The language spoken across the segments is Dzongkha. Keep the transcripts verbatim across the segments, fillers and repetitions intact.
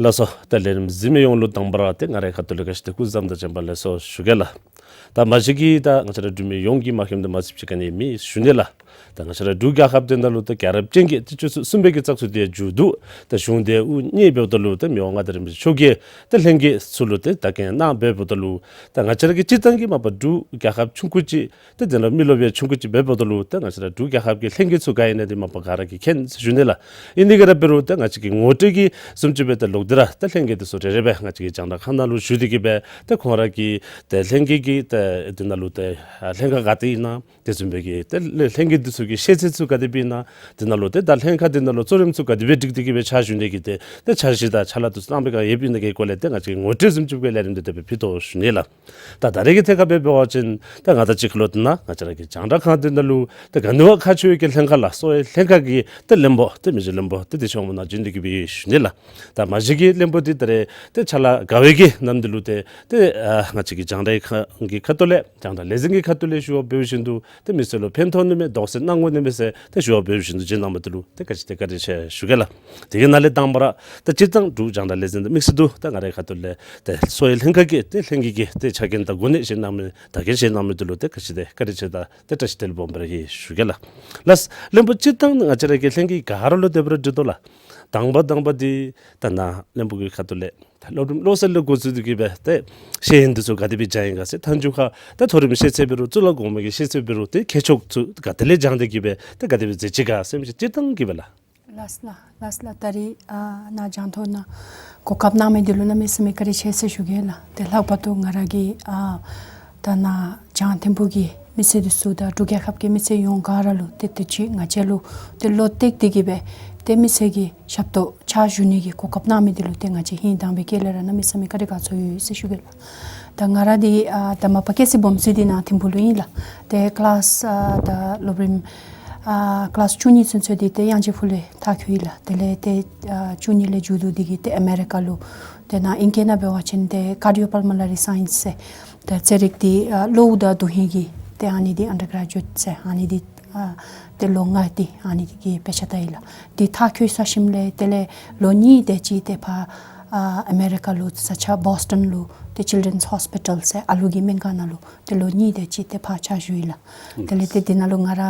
ལགས་སོ། ད་ལས་རིམ་གཟིགས་མི་ཡོངས་ལུ་དང་པ་ར་ཏེ་ང་རའི་ཁ་ཐུག་ལས་ག་ཅི་ཏེ་སྐུ་གཟུགས་བཟང་དང་བྱོན་པ་ལེགས་སོ་ཞུ་གེ་ལགས། ད་མ་གཞི་གིས་ད་ང་བཅས་ར་འབྲུག་མི་ཡོངས་ཀྱིས་མ་མཁྱེནམ་དང་མ་གཟིགསཔ་ཅིག་ག་ནི་མེད་ཞུ་ནི་ལགས། ད་ང་བཅས་ར་འབྲུག་རྒྱལ་ཁབ་འདི་ནང་ལུ་ད་རྒྱལ་རབས་ཅན་གྱི་ཏེ་སྤྱི་ཚོགས་གསུམ་པའི་གི་བཙག་འཐུ་འདི་མཇུག་བསྡུ། ད་གཞུང་འདི་དབུ་བརྙེས་འབདཝ་ད་ལུ་ད་མི་དབང་མངའ་བདག་རིན་པོ་ཆེ་མཆོག་གིས་ད་ལྷན་རྒྱས་ཚུ་ལུ་ཏེ་ད་གིན་གནང་འབདཝ་ད་ལུ་ད་ང་བཅས་ར་གི་སྤྱིར་བཏང་གི་མ་པ་འབྲུག་རྒྱལ་ཁབ་ཆུང་ཀུ་ཅིག་ཏེ་དེ་ནང་མི་རློབས་ཡང་ཆུང་ཀུ་ཅིག་འབདཝ་ད་ལུ་ཏེ་ང་བཅས་ར་འབྲུག་རྒྱལ་ཁབ་ཀྱི་ལྷན་རྒྱས་ཚུ་ག་ཨིན་ན་འདི་མ་པ་ག་ར་གིས་མཁྱེན་ཟེར་ཞུ་ནི་ལགས། ཨིན་ནི་ག་ར་འབད་རུང་ཏེ་ང་བཅས་ཀྱི་ངོ་སྤྲོད་ཀྱི་བཟུམ་ཅིག་སྦེ་ཏེ་ལོག་སྟེ་ར་ཏེ་ལྷན་རྒྱས་འདི་ཚུ་རེ་རེ་སྦེ་ང་བཅས་ཀྱི་རྒྱང་བསྒྲགས་ཁང་ནང་ལུ་ཞུ་སྟེ་གི་སྦེ་ཏེ་ཁོང་ར་གི་ཏེ་ལྷན་རྒྱས་ཀྱི་ཏེ་འདི་ནང་ལུ་ཏེ་ལྷན་ཁག་ག་ཏེ་ཨིན་ན། དེ་བཟུམ་སྦེ་གི་ཏེ་ལྷན་རྒྱས་འདི་ཚུ་གི་ཤེས་ཚད་ཚུ་ག་དེ་སྦེ་ཨིན་ན། དེ་ནང་ལུ་ཏེ་ད་ལྷན་ཁག་འདི་ནང་ལུ་གཙོ་རིམ་ཚུ་ག་དེ་སྦེ་སྒྲིག་སྟེ་གི་སྦེ་ཕྱག་ཞུ་ནི་གི་ཏེ་ཏེ་འཆར་གཞི་དང་ཕྱག་ལཱ་འདི་ཚུ་གནང་པའི་སྒང་ཡོདཔ་ཨིན་ན་གི་སྐོར་ལས་ཏེ་ང་བཅས་ངོ་སྤྲོད་བཟུམ་ཅིག་སྦེ་ལས་རིམ་འདི་དེ་སྦེ་ཕུལ་དོ་ཞུ་ནི་ལགས། ད་ད་རེས་ཀྱི་ཐད་ཁར་འབད་བ་ཅིན་ད་ང་དང་གཅིག་ཁར་ལུ་ཏེ་ནཱ་ང་བཅས་ར་གི་རྒྱང་བསྒྲགས་ཁང་འདི་ནང་ལུ་ཏེ་ག་ནི་བ་ཁག་ཆེ་བའི་གི་ལྷན་ཁག་ལགས་གསོ་བའི་ལྷན་ཁག་གི་ཏེ་བློན་པོ་ཏེ་མི་རྗེ་བློན་པོ་ཏེ་བདེ་ཆེན་དབང་མོ་ནཱ་བྱོན་ཏེ་གི་སྦེ་ཞུ་ནི་ལགས། ད་མ་གཞི་གི་བློན་པོ་འདི་ད་རེས་ཏེ་ཕྱག་ལཱ་དགའ་བའི་གི་ནམ་དུས་ལུ་ཏེ་ཏེ་ཨ་ང་བཅས་ཀྱི་རྒྱང་བསྒྲགས་ཁང་གི་ཁ་ཐུག་ལས་རྒྱང་བསྒྲགས་ལས་འཛིན་གྱི་ཁ་ཐུག་ལས་ཞུ་བ་འབད་བ་བཞིན་དུ་ཏེ་མི་སེར་ལུ་ཕན་ཐོགས་ནི་མས་དོགས་སེལ་གནང་དགོ་ནི་མས་ཟེར་ཏེ་ཞུ་བ་འབད་བ་བཞིན་དུ་བྱོན་གནང་མི་འདི་ལུ་ཏེ་ག་ཅི་ཏེ་བཀའ་དྲིན་ཆེ་ཞུ་གེ་ལགས། དེ་གི་ནང་ལས་དང་པ་ར་ཏེ་སྤྱིར་བཏང་འབྲུག་རྒྱང་བསྒྲགས་ལས་འཛིན་དང་དམིགས་བསལ་དུ་ཏེ་ང་རའི་ཁ་ཐུག་ལས་ཏེ་གསོ་བའི་ལྷན་ཁག་གི་ཏེ་ལྷན་རྒྱས་ཀྱི་ཏེ་ཆ་རྐྱེན་དང་གོ་གནས་བཞེས་གནང་མི་ད་གིན་བཞེས་གནང་མི་འདི་ལུ་ཏེ་ག་ཅི་ཏེ་བཀའ་དྲིན་ཆེ་དང་ཏེ་བཀྲ་ཤིས་བདེ་ལེགས་སྦོམ་སྦེ་ར་ཡོད་ཞུ་གེ་ལགས། ལགས་བློན་པོ་སྤྱིར་བཏང་ང་བཅས་ར་གི་ལྷན་རྒྱས་ག་ར་ལུ་དེ་སྦེ་ར་འདྲི་དོ་ལགས། དང་པ་དང་པ་འདི་ད་ནཱ་བློན་པོ་གི་ཁ་ཐུག་ལས་ད་སློབ་རིམ་བློ་གསར་ལས་འགོ་བཙུགས་ཏེ་གི་སྦེ་ཏེ་ཤེས་ཡོན་འདི་ཚུ་ག་དེ་སྦེ་སྦྱངས་ཡི་ག་ཟེར་མཐའ་མཇུག་ཁར་ད་མཐོ་རིམ་ཤེས་ཚད་འབད་རུང་གཙུག་ལག་གོང་མའི་གི་ཤེས་ཚད་འབད་རུང་ཏེ་ཁྱད་ཆོས་ཚུ་ག་ཏེ་ལས་སྦྱངས་ཏེ་གི་སྦེ་ཏེ་ག་དེ་སྦེ་མཛད་ཅི་ག་ཟེར་མི་ཅིག་སྤྱིར་བཏང་གི་སྦེ་ལགས། ལགས་ལགས་ལགས་ལགས། ད་རེས་ཨ་ནཱ་རྒྱང་མཐོང་ནང་གོ་སྐབས་གནང་མི་འདི་ལུ་གནམ་མེད་ས་མེད་བཀའ་དྲིན་ཆེ་ཟེར་ཞུ་གེ་ལགས། ཏེ་ལྷག་པར་དུ་ང་ར་གིས་ཨ་ད་ནཱ་རྒྱང་ཐིམ་ཕུག་གི་མི་སེར་འདི་ཚུ་དང་འབྲུག་རྒྱལ་ཁབ་ཀྱི་མི་སེར་ཡོངས་ག་ར་ལུ་ཏེ་དུས་ཅི་ང་བཅས་ལུ་ཏེ་བློ་གཏད་དེ་གི་སྦེ་ཏེ་མི་སེར་གྱི་ཞབས་ཏོག་ཕྱག་ཞུ་ནི་གི་གོ་སྐབས་གནང་མི་འདི་ལུ་ཏེ་ང་བཅས་ཧིང་དང་པའི་དཀྱིལ་ལས་ར་གནམ་མེད་ས་མེད་བཀའ་དྲིན་དགའ་ཚོར་ཡོད་ཟེར་ཞུ་གེ་ལགས། ད་ང་ར་འདི་ཨ་ད་མ་པ་སྐྱེས་ས་སྦོམ་ས་འདི་ནཱ་ཐིམ་ཕུག་ལུ་ཨིན་ལགས། ཏེ་ཀི་ལཱསི་ཨ་ད་སློབ་རིམ་ཨ་ཀི་ལཱསི་བཅུ་གཉིས་ཚུན་ཚོད་འདི་ཏེ་གཡང་སྐྱིད་ཕུག་ལས་མཐར་འཁྱོལ་ཡི་ལགས། དེ་ལས་ཏེ་ཨ་བཅུ་གཉིས་ལས་མཇུག་བསྡུ་སྟེ་གི་ཏེ་ཨ་མེ་རི་ཀ་ལུ་ཏེ་ནཱ་ཨིང་སྐད་ནང་འབད་བ་ཅིན་ཏེ་ཀར་ཌི་ཡོ་པལ་མོ་ནེ་རི་སའིནསི་ཟེར་ཏེ་རྩེད་རིགས་འདི་ཨ་གློཝ་དང་དོན་ཧིང་གི་ཏེ་ཨ་ནི་འདི་ཨན་ཌར་གྲེ་ཇུ་ཨེཊ་ཟེར་ཨ་ནི་འདི་ཨ་ཏེ་ལོ་ལྔ་འདི་ཨ་ནི་འདི་གི་དཔེ་ཆ་ལྟ་ཡི་ལགས། འདི་མཐར་འཁྱོལ་ཚར་ཞིནམ་ལས་དེ་ལས་ལོ་གཉིས་དེ་ཅིག་ཏེ་ཕར་ཨ་ཨ་མེ་རི་ཀ་ལུ་ས་ཆ་བོསི་ཊོན་ལུ་ཏེ་ཅིལ་ཌྲེནསི་ཧོསི་པི་ཊལ་ཟེར་ཨ་ལུ་གི་སྨན་ཁང་ནང་ལུ་ཏེ་ལོ་གཉིས་དེ་ཅིག་ཏེ་ཕར་ཕྱག་ཞུ་ཡི་ལགས། དེ་ལས་ཏེ་འདི་ནང་ལུ་ང་ར་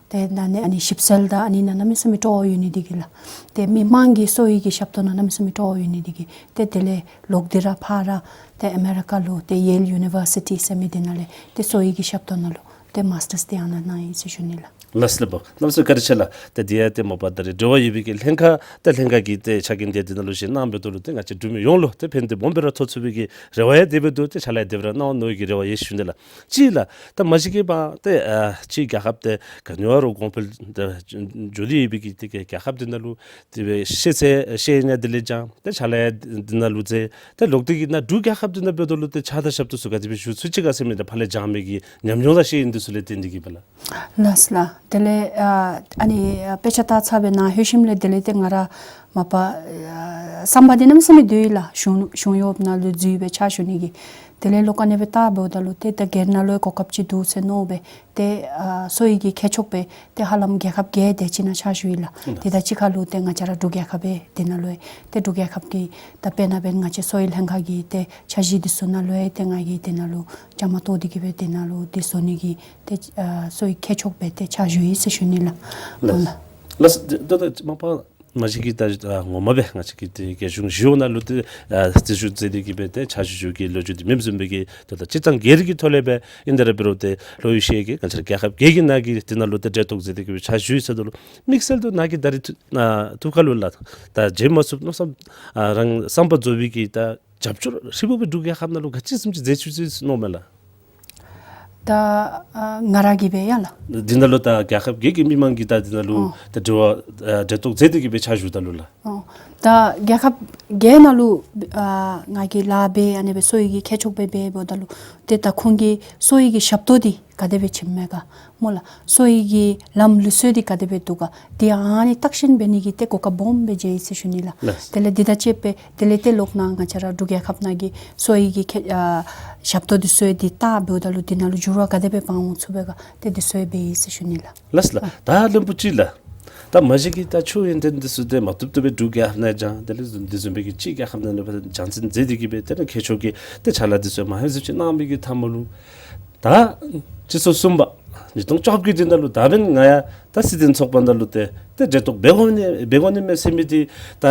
ཏེ་ད་ཨ་ནི་ཨ་ནི་ཞིབ་འཚོལ་དང་ཨ་ནི་ནང་གནམ་མེད་ས་མེད་སྤྲོ་བ་ཡོད་ནི་འདི་གིས་ལགས། ཏེ་མི་མང་གི་གསོ་བའི་གི་ཞབས་ཏོག་ནང་གནམ་མེད་ས་མེད་སྤྲོ་བ་ཡོད་ནི་འདི་གིས་ཏེ་དེ་ལས་ལོག་སྟེ་ར་ཕར་ར་ཏེ་ཨ་མེ་རི་ཀ་ལུ་ཏེ་ཡེལ་ཡུ་ནི་བར་སི་ཊི་ཟེར་མི་འདི་ནང་ལས་ཏེ་གསོ་བའི་གི་ཞབས་ཏོག་ནང་ལུ་ཏེ་མཱསི་ཊརསི་འདི་ཨ་ནཱ་གནང་ཡི་ཟེར་ཞུ་ནི་ལགས། ལགས་སོ་ལགས་སྦོམ། གནམ་མེད་ས་མེད་བཀའ་དྲིན་ཆེ་ལགས། ཏེ་འདི་ཡང་ཏེ་མ་པ་ད་རེས་འབྲེལ་བ་ཡོད་པའི་གི་ལྷན་ཁག་ཏེ་ལྷན་ཁག་གི་ཏེ་ཆ་རྐྱེན་འདི་འདི་ནང་ལུ་བཞེས་གནང་འབདཝ་ད་ལུ་ཏེ་ང་བཅས་འབྲུག་མི་ཡོངས་ལུ་ཏེ་ཕན་བདེ་སྦོམ་སྦེ་ར་ཐོགས་ཚུགས་པའི་གི་རེ་བ་ཡང་དེ་སྦེ་འདུག། ཏེ་ཕྱག་ལཱ་ཡང་དེ་སྦེ་ར་གནང་འོང་མནོ་བའི་གི་རེ་བ་ཡང་ཞུ་ནི་ལགས། གཅིག་ལགས་ད་མ་གཞི་གི་བ་ཏེ་ཨ་ཕྱི་རྒྱལ་ཁབ་ཏེ་ག་ནི་བ་རུང་གོང་འཕེལ་ཏེ་འགྱོ་སྟེ་ཡོད་པའི་གི་ཏེ་རྒྱལ་ཁབ་འདི་ནང་ལུ་ཏེ་སྦེ་ཤེས་ཚད་ཤེས་ཡོན་ཡང་དེ་ལས་སྦྱངས་ཏེ་ཕྱག་ལཱ་ཡང་འདི་ནང་ལུ་མཛད། ཏེ་ལོག་སྟེ་གི་ནཱ་འབྲུག་རྒྱལ་ཁབ་འདི་ནང་འབདཝ་ད་ལུ་ཏེ་ཕྱག་དང་ཞབས་ཏོག་ཚུ་ག་དེ་སྦེ་ཞུ་ཚུགས་ཅི་ག་ཟེར་མི་འདི་ཕར་ལས་སྦྱང་མི་གི་ཉམས་མྱོང་དང་ཤེས་ཡོན་འདི་ཚུ་ལས་བརྟེན་ཏེ་གི་སྦེ་ལགས། ལགས་སོ་ལགས། དེ་ལས་ཨ་ཨ་ནི་ཨ་དཔེ་ཆ་ལྟ་ཚར་བའི་ནང་ལྷོད་ཞིནམ་ལས་དེ་ལས་ཏེ་ང་ར་མ་པ་ཨ་བསམ་པ་འདི་གནམ་མེད་ས་མེད་འདུག་ཡི་ལགས། གཞུང་གཞུང་གཡོགཔ་ནང་ལུ་འཛུལ་སྦེ་ཕྱག་ཞུ་ནི་གི། དེ་ལས་ལོག་ཨ་ནི་སྦེ་བལྟ་འབདཝ་ད་ལུ་ཏེ་ད་སྒེར་ནང་ལུ་ཡང་གོ་སྐབས་ཅིག་འདུག་ཟེར་མནོ་སྦེ་ཏེ་ཨ་གསོ་བའི་གི་ཁྱད་ཆོས་སྦེ་ཏེ་ཧ་ལམ་རྒྱལ་ཁབ་བརྒྱད་དེ་ཅིག་ནང་ཕྱག་ཞུ་ཡི་ལགས། ཨ་དེ་དང་གཅིག་ཁར་ལུ་ཏེ་ང་བཅས་ར་འབྲུག་རྒྱལ་ཁབ་སྦེ་འདི་ནང་ལུ་ཡང་ཏེ་འབྲུག་རྒྱལ་ཁབ་ཀྱི་ད་དཔེར་ན་འབད་ང་བཅས་གསོ་བའི་ལྷན་ཁག་གི་ཏེ་འཆར་གཞི་འདི་ཚུ་ནང་ལུ་ཡང་ཏེ་ང་གིས་འདི་ནང་ལུ་བཅའ་མར་གཏོགས་ཏེ་གི་སྦེ་འདི་ནང་ལུ་ཏེ་བཟོ་ནི་གི་ཏེ་ཨ་གསོ་བའི་ཁྱད་ཆོས་སྦེ་ཏེ་ཕྱག་ཞུ་ཡི་ཟེར་ཞུ་ནི་ལགས། ལགས། ལགས་ད་ད་མ་པ་མ་གཞི་གི་ད་ཨ་ངོ་མ་སྦེ་ང་བཅས་ཀྱི་ཏེ་རྒྱལ་གཞུང་ཞི་གཡོག་ནང་ལུ་ཏེ་ཨ་འཛུལ་ཞུགས་མཛད་དེ་གི་སྦེ་ཏེ་ཕྱག་ཞུ་ཞུ་གི་ལོ་རྒྱུས་འདི་མེདཔ་བཟུམ་སྦེ་གི་ད་ད་སྤྱིར་བཏང་སྒེར་གྱི་ཐོག་ལས་སྦེ་ཨིན་ད་ར་འབད་རུང་ཏེ་ལོ་ཡུན་ཤེས་ཀྱི་ང་བཅས་ར་རྒྱལ་ཁབ་བརྒྱད་ཀྱི་ནང་གི་འདི་ནང་ལུ་ཏེ་གྲལ་གཏོགས་མཛད་དེ་གི་སྦེ་ཕྱག་ཞུ་ཡི་ཟེརཝ་ད་ལུ་དམིགས་བསལ་དུ་ནཱ་གིས་ད་རེས་ཐུགས་ཨ་ཐུགས་ཁར་ལུ་ལགས་ད་མཇལ་མ་ཚུགས་མནོ་བསམ་ཨ་རང་བསམ་པ་རྫོགས་པའི་གི་ད་རྒྱབ་སྐྱོར་ཧྲིལ་པོ་སྦེ་འབྲུག་རྒྱལ་ཁབ་ནང་ལུ་ག་ཅི་བཟུམ་ཅིག་མཛད་ཚུགས་ཅི་མནོཝ་མས་ལགས། ད་ཨ་ང་ར་གིས་སྦེ་ཡ་ལགས། འདི་ནང་ལུ་ད་རྒྱལ་ཁབ་བརྒྱད་ཀྱི་མི་མང་གིས་ད་འདི་ནང་ལུ་ཨོ་ད་འབྲེལ་བ་ཨ་གྲལ་གཏོགས་མཛད་དེ་གི་སྦེ་ཕྱག་ཞུཝ་ད་ལུ་ལགས། ཨོ་ད་རྒྱལ་ཁབ་བརྒྱད་ནང་ལུ་ཨ་ང་གིས་ལཱ་འབད་ཨ་ནི་སྦེ་གསོ་བའི་གི་ཁྱད་ཆོས་སྦེ་འབདཝ་ད་ལུ་ཏེ་ད་ཁོང་གི་གསོ་བའི་གི་ཞབས་ཏོག་འདི་ག་དེ་སྦེ་བྱིནམ་མས་ག་སྨོ་ལགས། གསོ་བའི་གི་ལམ་ལུགས་སྲོལ་འདི་ག་དེ་སྦེ་འདུག་ག་འདི་ཨ་ནི་བརྟག་ཞིབ་འབད་ནི་གི་ཏེ་གོ་སྐབས་སྦོམ་སྦེ་མཇལ་ཡི་ཟེར་ཞུ་ནི་ལགས། ལགས། དེ་ལས་འདི་དང་བཅསཔ་སྦེ་དེ་ལས་ཏེ་ལོག་ནཱ་ང་བཅས་ར་འབྲུག་རྒྱལ་ཁབ་ནང་གི་གསོ་བའི་གི་ཁྱད་ཨ་ཞབས་ཏོག་འདི་ཚུ་འདི་བལྟ་འབདཝ་ད་ལུ་འདི་ནང་ལུ་འགྱུར་བ་ག་དེ་སྦེ་འབག་འོང་ཚུགས་པས་ག་ཏེ་འདི་ཚུ་ཡང་འབད་ཡི་ཟེར་ཞུ་ནི་ལགས། ལགས་ལགས། ད་བློན་པོ་ཅིག་ལགས། ད་མ་གཞི་གི་ད་ཆོས་ཡོན་ཏན་འདི་ཚུ་ཏེ་མ་བཏུབ་བཏུབ་སྦེ་འབྲུག་རྒྱལ་ཁབ་ནང་སྦྱང་། དེ་ལས་འདི་བཟུམ་སྦེ་གི་ཕྱི་རྒྱལ་ཁབ་ནང་ལུ་སྦྱང་ཚུན་མཛད་དེ་གི་སྦེ་ཏེ་ནཱ་མཁས་མཆོག་གིས་ཏེ་ཕྱག་ལཱ་འདི་ཚུ་མ་ཧེ་ཟེར་ཅིག་གནང་མི་གི་མཐའ་མ་ལུ་ད་སྤྱི་ཚོགས་གསུམ་པ་ཉིས་སྟོང་བཅོ་བརྒྱད་འདི་ནང་ལུ་ད་འབདན་ང་ཡང་ད་སྲིད་དོན་ཚོགས་པ་ནང་ལུ་ཏེ་ཏེ་འབྲེལ་གཏོགས་འབད་དགོ་ནི་འབད་དགོ་ནི་མས་ཟེར་མི་འདི་ད་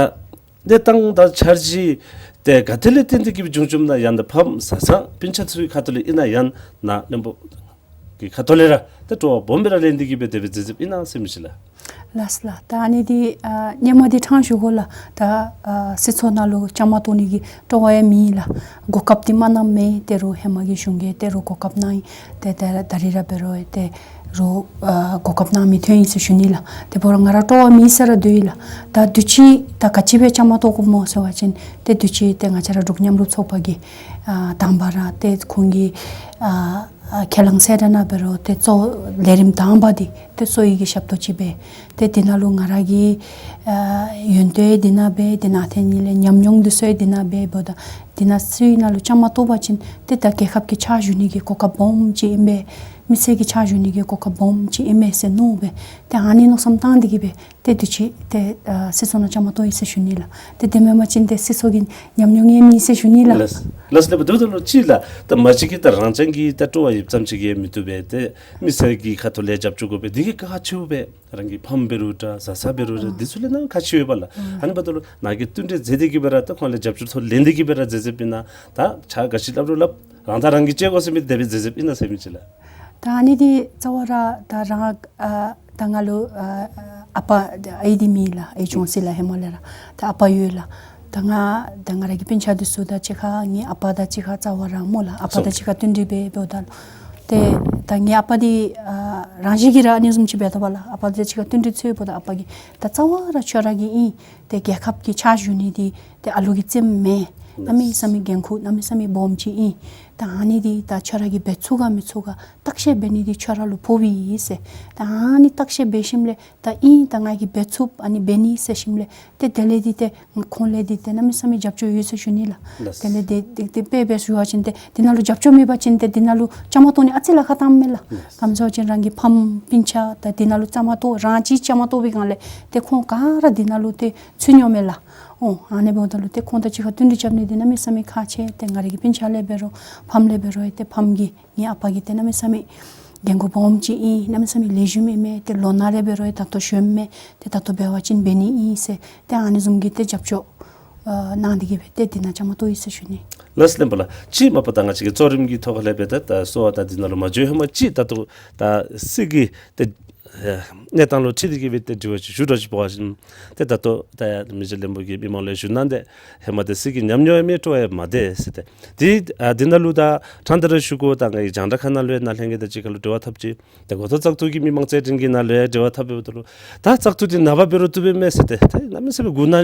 གནས་སྟངས་དང་འཆར་གཞི་དེ་ག་ཏེ་ལས་བརྟེན་ཏེ་གི་སྦེ་བྱུང་བྱུངམ་ན་ཡང་ད་ཕམ་བཟའ་ཚང་སྤུན་ཆ་ཚུའི་ཁ་ཐུག་ལས་ཨིན་ན་ཡང་ན་བློན་པོ་གི་ཁ་ཐུག་ལས་ར་ཏེ་སྤྲོ་བ་སྦོམ་སྦེ་ར་ལེན་ཏེ་གི་སྦེ་དེ་སྦེ་མཛད་མཛདཔ་ཨིན་ན་ཟེར་མི་ཅིག་ལགས། ལགས་ལགས། ད་ཨ་ནི་འདི་ཨ་སྔོན་མ་འདི་ཕྲང་ཞུ་དགོ་ལགས། ད་ཨ་སྲིད་ཚོགས་ནང་ལུ་བཅའ་མར་གཏོགས་ནི་གི་སྤྲོ་བ་ཡང་མེད་ལགས། གོ་སྐབས་འདི་མ་གནངམ་མས། ད་རུང་ཧེ་མ་གི་གཞུང་གིས་ད་རུང་གོ་སྐབས་གནང་ཡི། ཏེ་ད་ད་རིས་ར་འབད་རུང་ཏེ་རུང་ཨ་གོ་སྐབས་གནང་མི་ཐོན་ཡི་ཟེར་ཞུ་ནི་ལགས། དེ་འབདཝ་ད་ང་ར་སྤྲོ་བ་མེད་ས་ར་སྡོད་ཡི་ལགས། ད་དུས་ཅི་ད་ག་ཅི་སྦེ་བཅའ་མར་གཏོགས་དགོཔ་སྨོ་ཟེར་བ་ཅིན་ཏེ་དུས་ཅི་ཏེ་ང་བཅས་ར་འབྲུག་མཉམ་རུབ་ཚོགས་པ་གི་ཨ་དང་པ་ར་ཏེ་ཁོང་གི་ཨ་ཨ་ཁས་བླངས་ཟེར་ད་ནཱ་འབད་རུང་ཏེ་གཙོ་ལས་རིམ་དང་པ་འདི་ཏེ་གཙོ་བོ་གི་ཞབས་ཏོག་ཅིག་འབད། ཏེ་འདི་ནང་ལུ་ང་ར་གི་ཨ་ཡོན་ཏན་འདི་ནང་འབད། འདི་ནང་ཐོན་ནི་ལས་ཉམས་མྱོང་འདི་ཚུ་འདི་ནང་འབད་འབདཝ་ད་འདི་ནང་ཚུ་ནང་ལུ་བཅའ་མར་གཏོགས་པ་ཅིན་ཏེ་ད་རྒྱལ་ཁབ་ཀྱི་ཕྱག་ཞུ་ནི་གི་གོ་སྐབས་སྦོམ་ཅིག་ཨིན་པས། མི་སེར་གྱི་ཕྱག་ཞུ་ནི་གི་གོ་སྐབས་སྦོམ་ཅིག་ཨིན་པས་ཟེར་མནོ་སྦེ་ཏེ་ཨ་ནི་མནོ་བསམ་བཏང་སྟེ་གི་སྦེ་ཏེ་དུས་ཅི་ཏེ་ཨ་སྲིད་ཚོགས་ནང་བཅའ་མར་གཏོགས་ཡི་ཟེར་ཞུ་ནི་ལགས། ཏེ་དེ་མེན་པ་ཅིན་ཏེ་སྲིད་ཚོགས་ཀྱི་ཉམས་མྱོང་ཡང་མེད་ཟེར་ཞུ་ནི་ལགས། ལགས་ལགས་ལགས། འབདཝ་ད་ལུ་ཅིག་ལགས། ད་མ་གཞི་གི་ད་རང་རྐྱང་གི་ད་སྤྲོ་བ་ཡོདཔ་ཙམ་ཅིག་གིས་མི་བཏུབ་པས། ཏེ་མི་སེར་གྱི་ཁ་ཐུག་ལས་རྒྱབ་སྐྱོར་དགོ་པས། འདི་གིས་ག་ཁག་ཆེཝ་སྦེ་རང་གི་ཕམ་འབད་རུང་འདྲ་བཟའ་ཚང་འབད་རུང་འདྲ་འདི་ཚུ་ལས་ནཱ་ཁག་ཆེཝ་ཨིན་པས་ལགས། ཨ་ནི་འབདཝ་ད་ལུ་ནཱ་གིས་བསྟུན་གྲོས་མཛད་དེ་གི་སྦེ་ར་ད་ཁོང་ལས་རྒྱབ་སྐྱོར་ཚུ་ལེན་ཏེ་གི་སྦེ་ར་མཛད་མཛདཔ་ཨིན་ན། ད་ཆ་ག་ཅི་སླབ་རུང་སླབ་རང་དང་རང་གིས་གཅེས་དགོ་ཟེར་མི་དེ་སྦེ་མཛད་མཛདཔ་ཨིན་ན་ཟེར་མི་ཅིག་ལགས། ད་ཨ་ནི་འདི་རྩ་བ་ར་ད་རང་ཨ་ད་ང་ལུ་ཨ་ཨ་པ་ཨའི་འདི་མེད་ལགས། ཨའི་གྱོངས་སོ་ཡི་ལགས་ཧེ་མ་ལས་ར། ད་ཨ་པ་ཡོད་ལགས། ད་ང་ད་ང་ར་གི་སྤུན་ཆ་འདི་ཚུ་དང་གཅིག་ཁར་ངེའི་ཨ་པ་དང་གཅིག་ཁར་རྩ་བ་ར་སྨོ་ལགས། ཨ་པ་དང་གཅིག་ཁར་བསྟུན་གྲོས་འབད་འབདཝ་ད་ལུ་ཏེ་ད་ངེའི་ཨ་པ་འདི་ཨ་རང་བཞིན་གྱིས་ར་ཨ་ནི་བཟུམ་ཅིག་འབད་དོ་བ་ལགས། ཨ་པ་དང་གཅིག་ཁར་བསྟུན་གྲོས་འཚོལཝ་ད་ཨ་པ་གིས་ད་རྩ་བ་ར་ཁྱོད་ར་གིས་ཨིན། ཏེ་རྒྱལ་ཁབ་ཀྱི་ཕྱག་ཞུ་ནི་འདི་ཏེ་ཨ་ལུ་གི་རྩིས་མེན། གནམ་མེད་ས་མེད་འགན་ཁུར་གནམ་མེད་ས་མེད་སྦོམ་ཅིག་ཨིན། ད་ཨ་ནི་འདི་ད་ཁྱོད་ར་གིས་འབད་ཚུགས་ག་མི་ཚུགས་ག་བརྟག་དཔྱད་འབད་ནི་འདི་ཁྱོད་ར་ལུ་ཕོགཔ་ཨིན་ཟེར། ད་ཨ་ནི་བརྟག་དཔྱད་འབད་ཞིནམ་ལས་ད་ཨིན་ད་ང་གིས་འབད་ཚུགས་ཨ་ནི་འབད་ནི་ཟེར་ཞིནམ་ལས་ཏེ་དེ་ལས་འདི་ཏེ་ཁོང་ལས་འདི་ཏེ་གནམ་མེད་ས་མེད་རྒྱབ་སྐྱོར་ཡོད་ཟེར་ཞུ་ནི་ལགས། ལགས། དེ་ལས་འདི་འདི་འདི་དཔེ་སྦེ་ཞུ་བ་ཅིན་ཏེ་འདི་ནང་ལུ་རྒྱབ་སྐྱོར་མེད་པ་ཅིན་ཏེ་འདི་ནང་ལུ་བཅའ་མར་གཏོགས་ནི་ཨ་ཙི་ལཱ་ཁག་བཏངམ་མས་ལགས། ལགས། ག་ཅི་ཟེར་བ་ཅིན་རང་གི་ཕམ་སྤུན་ཆ་ད་འདི་ནང་ལུ་བཅའ་མར་གཏོགས་རང་གཅིག་བཅའ་མར་གཏོགས་པའི་སྒང་ལས་ཏེ་ཁོང་ག་ར་འདི་ནང་ལུ་ཏེ་ཚུད་ནི་མས་ལགས། ཨོ་ཨ་ནི་འབདཝ་ད་ལུ་ཏེ་ཁོང་དང་གཅིག་ཁར་བསྟུན་གྲོས་རྐྱབ་ནི་འདི་གནམ་མེད་ས་མེད་ཁག་ཆེ། ཏེ་ང་ར་གི་སྤུན་ཆ་ལས་འབད་རུང་ཕམ་ལས་འབད་རུང་ཏེ་ཕམ་གྱིས་ངེའི་ཨ་པ་གིས་ཏེ་གནམ་མེད་ས་མེད་འགན་ཁུར་སྦོམ་ཅིག་ཨིན། གནམ་མེད་ས་མེད་ལེགས་ཤོམ་ཨིན་མས། ཏེ་ལོ་ན་ལས་འབད་རུང་ད་ལྟོ་ཤོམ་མས། ཏེ་ད་ལྟོ་འབད་བ་ཅིན་འབད་ནི་ཨིན་ཟེར་ཏེ་ཨ་ནི་བཟུམ་གྱི་ཏེ་རྒྱབ་སྐྱོར་ཨ་གནང་སྟེ་གི་སྦེ་ཏེ་འདི་ནང་བཅའ་མར་གཏོགས་ཡི་ཟེར་ཞུ་ནི། ལགས་སོ་བློན་པོ་ལགས། ཅིག་མ་པ་ད་ང་བཅས་ཀྱི་གཙོ་རིམ་གྱི་ཐོག་ལས་འབད་ད་ད་གསོལ་བ་ད་འདི་ནང་ལུ་མ་འགྱོ་ཧེ་མ་ཅིག་ད་ལྟོ་ད་སྲིད་ཀྱི་ཏེ་ཨེ་གནས་སྟངས་ལུ་འཁྲིལ་ཏེ་གི་སྦེ་ཏེ་དྲི་བ་ཅིག་ཞུ་དོ་ཅིག་འབད་བ་ཅིན་ཏེ་ད་ལྟོ་ད་ཡ་མི་རྗེ་བློན་པོ་གིས་མི་མང་ལུ་ཞུ་གནང་སྟེ་ཧེ་མ་ཏེ་སྲིད་ཀྱི་ཉམས་མྱོང་ཡང་མེད་སྤྲོ་ཡང་མ་བདེ་ཟེར་ཏེ། ཏེ་ཨ་འདི་ནང་ལུ་ད་ཕྲང་སྟེ་ར་ཞུ་དགོ། ད་ང་གི་རྒྱང་བསྒྲགས་ཁང་ནང་ལུ་ཡང་ནཱ་ལྷན་རྒྱས་དང་གཅིག་ཁར་ལུ་འབྲེལ་བ་འཐབ་ཅི། ཏེ་འགོ་ཐོག་བཙག་འཐུ་གི་མི་མང་རྩོད་འགྲན་གྱི་ནང་ལུ་ཡང་འབྲེལ་བ་འཐབ་འབདཝ་ད་ལུ་ད་བཙག་འཐུ་འདི་ནངས་པ་འབད་རུང་བཏུབ་པས་མས་ཟེར་ཏེ་ད་གནམ་མེད་ས་མེད་མགུ་ན་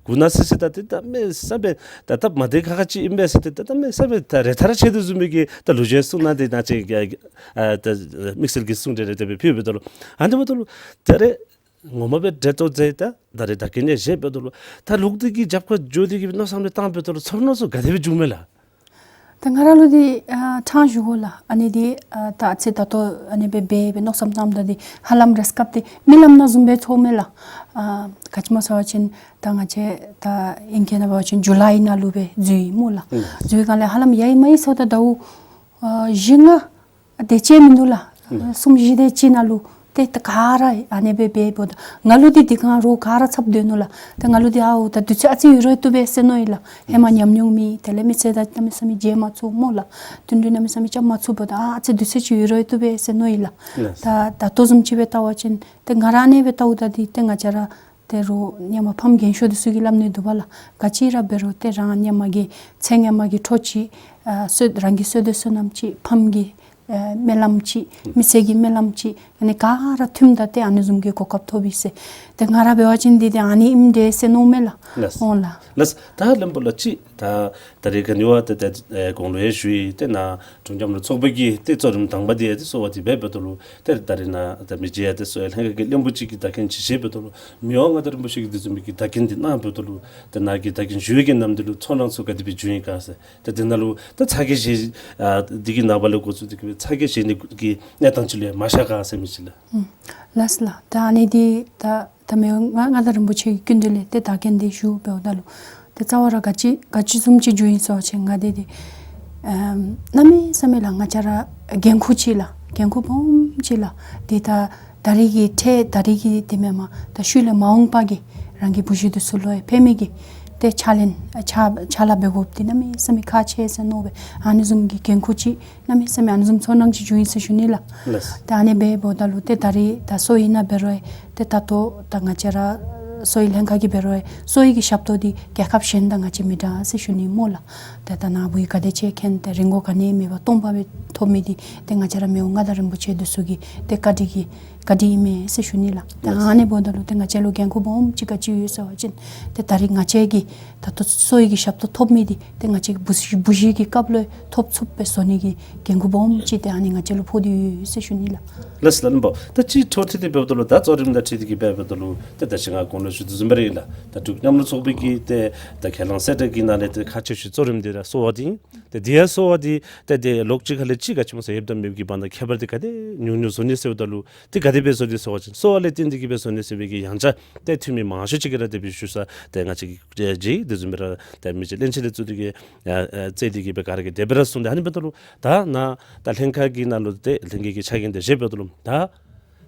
མགུ་ན་སི་སི་ད་ཏེ་གནམ་མེད་ས་མེད་ད་སྟབས་མ་བདེ་ཁག་ཁ་ཅིག་ཨིན་པས་ཟེར་ཏེ་ད་གནམ་མེད་ས་མེད་ད་རེ་ཐག་ར་ཆད་དོ་བཟུམ་མའི་གི་ད་ལོ་རྒྱུས་གསུང་གནང་སྟེ་ནཱ་ཅིག་ཨ་ད་དམིགས་བསལ་གྱི་གསུང་གྲོས་རེ་དེ་སྦེ་ཕུལ་འབདཝ་ད་ལུ་ཨ་འདི་འབདཝ་ད་ལུ་ད་རེས་ངོ་མ་སྦེ་འབྲེལ་གཏོགས་མཛད་ད་ད་རེས་ད་གིན་ཡང་བཞེས་འབདཝ་ད་ལུ་ད་ལོག་སྟེ་གི་རྒྱབ་ཁར་འགྱོ་སྟེ་གི་མནོ་བསམ་རེ་བཏང་འབདཝ་ད་ལུ་ཚོར་སྣང་ཚུ་ག་དེ་སྦེ་བྱུངམ་མས་ལགས། ད་ང་ར་ལུ་འདི་ཨ་ཕྲང་ཞུ་དགོ་ལགས། ཨ་ནི་འདི་ཨ་ད་ཨ་ཙི་ད་ལྟོ་ཨ་ནི་སྦེ་འབད་སྦེ་མནོ་བསམ་བཏངམ་ད་འདི་ཧ་ལམ་རེས་སྐབས་འདི་རྨི་ལམ་ནང་བཟུམ་སྦེ་ཚོརཝ་མས་ལགས། ཨ་ག་ཅི་སྨོ་ཟེར་བ་ཅིན་ད་ང་བཅས་ད་ཨིང་སྐད་ནང་འབད་བ་ཅིན་ཇུ་ལའི་ནང་ལུ་སྦེ་འཛུལ་ཡི་སྨོ་ལགས། ཨུམ། འཛུལ་བའི་སྒང་ལས་ཧ་ལམ་ཡར་མར་ཡར་སོངམ་ད་ཟླཝ་ཨ་བཞི་ལྔ་དེ་ཅིག་མིན་འདུག་ལགས། ཨུམ། གསུམ་བཞི་དེ་ཅིག་ནང་ལུ་ཏེ་ད་ག་ར་ཨ་ནི་སྦེ་འབད་འབདཝ་ད་ང་ལུ་འདི་འདི་གང་རོགས་ག་ར་འཚབ་སྡོད་ནུག་ལགས། ཏེ་ང་ལུ་འདི་ཨའུ་ད་དུས་ཚོད་ཨ་ཙི་ཡོད་རུང་བཏུབ་པས་ཟེར་མནོ་ཡི་ལགས། ཧེ་མ་ཉམས་མྱོང་མེད། དེ་ལས་མི་སེར་དང་གནམ་མེད་ས་མེད་མཇལ་མ་ཚུགས་སྨོ་ལགས། བསྟུན་གྲོས་གནམ་མེད་ས་མེད་རྐྱབ་མ་ཚུགས་འབདཝ་ད་ཨ་ཙི་དུས་ཚོད་ཅིག་ཡོད་རུང་བཏུབ་པས་ཟེར་མནོ་ཡི་ལགས། ལགས། ད་ད་ལྟོ་བཟུམ་ཅིག་སྦེ་བལྟ་བ་ཅིན་ཏེ་ང་ར་ཨ་ནི་སྦེ་བལྟཝ་ད་འདི་ཏེ་ང་བཅས་ར་ད་རུང་ཧེ་མ་ཕམ་རྒན་ཤོས་འདི་ཚུ་གིས་སླབ་ནི་འདུག་པ་ལགས། ག་ཅི་ར་འབད་རུང་ཏེ་རང་ཧེ་མ་གི་ཚེ་སྔ་མ་གི་འཕྲོ་ཅིག་ཨ་བསོད་རང་གི་བསོད་བདེ་བསོད་ནམས་ཅིག་ཕམ་གྱི་ཨ་སྨོན་ལམ་ཅིག་མི་སེར་གྱི་སྨོན་ལམ་ཅིག་ཨ་ནི་ག་ར་མཐུནམ་ད་ཏེ་ཨ་ནི་བཟུམ་གྱི་གོ་སྐབས་ཐོབ་ཡི་ཟེར། ཏེ་ང་ར་འབད་བ་ཅིན་འདི་ཏེ་ཨ་ནི་ཨིནམ་འདྲས་ཟེར་མནོཝ་མས་ལགས། ལགས། འོང་ལགས། ལགས། ད་བློན་པོ་ལགས་ཅིག་ད་ད་རེས་ག་ནི་བ་ཏེ་ཏེ་ཨེ་གོང་ལུ་ཡང་ཞུ་ཡི། ཏེ་ནཱ་འབྲུག་མཉམ་རུབ་ཚོགས་པ་གི་ཏེ་གཙོ་རིམ་དང་པ་འདི་ཡང་ཏེ་གསོལ་བ་འདེབས་འབདཝ་ད་ལུ་ཏེ་ད་རེས་ནཱ་ད་མི་རྗེ་ཡང་ཏེ་གསོལ་ལྷན་ཁག་གི་བློན་པོ་ཅིག་གི་བདག་རྐྱེན་ཅིག་བཞེས་འབདཝ་ད་ལུ་མི་དབང་མངའ་བདག་རིན་པོ་ཆེ་གིས་འདི་བཟུམ་མའི་གི་བདག་རྐྱེན་འདི་གནང་འབདཝ་ད་ལུ་ཏེ་ནཱ་གི་བདག་རྐྱེན་ཞུ་བའི་གི་ནམ་འདི་ལུ་ཚོར་སྣང་ཚུ་ག་དེ་སྦེ་བྱུང་ཡི་ག་ཟེར། ཏེ་འདི་ནང་ལུ་ད་ཚ་གྱང་བཞེས་ཨ་འདི་གི་ནངས་པ་ལས་འགོ་བཙུགས་ཏེ་གི་སྦེ་ཚ་གྱང་བཞེས་ནི་གི་གནས་སྟངས་ཅིག་ལུ་ཡང་མ་ཤར་ག་ཟེར་མི་ཅིག་ལགས། ཨུམ། ལགས་སོ་ལགས། ད་ཨ་ནི་འདི་ད་ ད་མི་དབང་མངའ་བདག་རིན་པོ་ཆེ་གི་སྐུ་མདུན་ལས་ཏེ་བདག་རྐྱེན་འདི་ཞུ་འབདཝ་ད་ལུ་ཏེ་རྩ་བ་ར་ག་ཅི་ག་ཅི་བཟུམ་ཅིག་འགྱོ་ཡི་ཟེར་བ་ཅིན་ང་འདི་འདི་ཨམ་གནམ་མེད་ས་མེད་ལགས། ང་བཅས་ར་འགན་ཁུར་ཅིག་ལགས། འགན་ཁུར་སྦོམ་ཅིག་ལགས། ཏེ་ད་ད་རིས་ཀྱི་འཕྲལ་ད་རིས་ཀྱི་འདི་མེན་མས། ད་ཤུལ་ལས་མ་འོངས་པ་གི་རང་གི་བུ་གཞི་འདི་ཚུ་ལུ་ཡང་ཕན་མི་གི་ཏེ་ཕྱག་ལེན་ཕྱག་ཕྱག་ལཱ་འབད་དགོཔ་འདི་གནམ་མེད་ས་མེད་ཁག་ཆེ་ཟེར་མནོ་བས། ཨ་ནི་བཟུམ་གྱི་འགན་ཁུར་ཅིག་གནམ་མེད་ས་མེད་ཨ་ནི་བཟུམ་ཚོར་སྣང་ཅིག་བྱུང་ཡི་ཟེར་ཞུ་ནི་ལགས། ལགས། ད་ཨ་ནི་འབདཝ་ད་ལུ་ཏེ་ད་རིས་ད་གསོ་བ་ནང་འབད་རུང་ཏེ་ད་ལྟོ་ད་ང་བཅས་ར་གསོ་བའི་ལྷན་ཁག་གིས་འབད་རུང་གསོ་བའི་གི་ཞབས་ཏོག་འདི་རྒྱལ་ཁབ་གཞན་དང་ང་བཅས་མི་འདྲ་ཟེར་ཞུ་ནི་སྨོ་ལགས། ཏེ་ད་ནཱ་བུ་གིས་ག་དེ་ཅིག་མཁྱེན། ཏེ་རིན་གོང་ག་ནི་མེད་པར་སྟོང་པ་སྦེ་ཐོབ་མི་འདི་ཏེ་ང་བཅས་ར་མི་དབང་མངའ་བདག་རིན་པོ་ཆེ་འདི་ཚུ་གི་ཏེ་བཀའ་དྲིན་གྱི་བཀའ་དྲིན་ཨིན་མས་ཟེར་ཞུ་ནི་ལགས། ཏེ་ཨ་ནི་འབདཝ་ད་ལུ་ཏེ་ང་བཅས་ལུ་འགན་ཁུར་སྦོམ་ཅིག་ག་ཅི་ཡོད་ཟེར་བ་ཅིན་ཏེ་ད་རིས་ང་བཅས་ཀྱིས་ད་ལྟོ་གསོ་བའི་གི་ཞབས་ཏོག་ཐོབ་མི་འདི་ཏེ་ང་བཅས་ཀྱི་བུ་བུ་གཞི་གི་སྐབས་ལུ་ཐོབ་ཚུགསཔ་སྦེ་བཟོ་ནི་གི་འགན་ཁུར་སྦོམ་ཅིག་ཏེ་ཨ་ནི་ང་བཅས་ལུ་ཕོག་སྟེ་ཡོད་ཟེར་ཞུ་ནི་ལགས། ལགས་སོ་ལགས། ད་ཅི་འཕྲོ་མཐུད་དེ་འབདཝ་ད་ལུ་ད་གཙོ་རིམ་དང་འཁྲིལ་ཏེ་གི་འབདཝ་ད་ལུ་ཏེ་ད་ཅི་ང་གོང་ལུ་ཞུ་དོ་བཟུམ་སྦེ་ར་ཨིན་ལགས། ད་འབྲུག་མཉམ་རུབ་ཚོགས་པའི་གི་ཏེ་ད་ཁས་བླངས་གསལ་བསྒྲགས་ཀྱི་ནང་ལས་ཏེ་ཁག་ཆེ་ཤོས་གཙོ་རིམ་འདི་ར་གསོ་བ་འདི་ཨིན། ཏེ་འདི་ཡང་གསོ་བ་འདི་ཏེ་ཏེ་ལོགས་གཅིག་ཁ་ལས་གཅིག་ག་ཅི་སྨོ་ཟེར་ཡོདཔ་དང་མེདཔ་གི་བར་ན་ཁྱད་པར་འདི་ག་དེ་ཉུང་ཉུང་བཟོ་ནི་ཟེརཝ་ད་ལུ་ཏེ་ག་དེ་སྦེ་བཟོ་ནི་ཟེར་བ་ཅིན་གསོ་བ་ལས་བརྟེན་ཏེ་གི་སྦེ་བཟོ་ནི་ཟེར་བའི་གི་ཡང་ཆ་ཏེ་འཐུས་མི་མང་ཤོས་ཅིག་གིས་ར་དེ་སྦེ་ཞུ་ས་ཏེ་ང་བཅས་ཀྱིས་ཨེ་ཅིག་དེ་བཟུམ་སྦེ་ར་ཏེ་མི་ཅིག་གླེང་གཞི་ལས་བཙུགས་ཏེ་གི་ཨ་ཨ་བཙལ་ཏེ་གི་སྦེ་ག་ར་གིས་དེ་སྦེ་ར་གསུངས་ཏེ། ཨ་ནི་འབདཝ་ད་ལུ་ད་ནཱ་ད་ལྷན་ཁག་གི་ནང་ལུ་ཏེ་ལྷན་རྒྱས་ཀྱི་ཆ་རྐྱེན་དེ་བཞེས་འབདཝ་ད་ལུ་ད་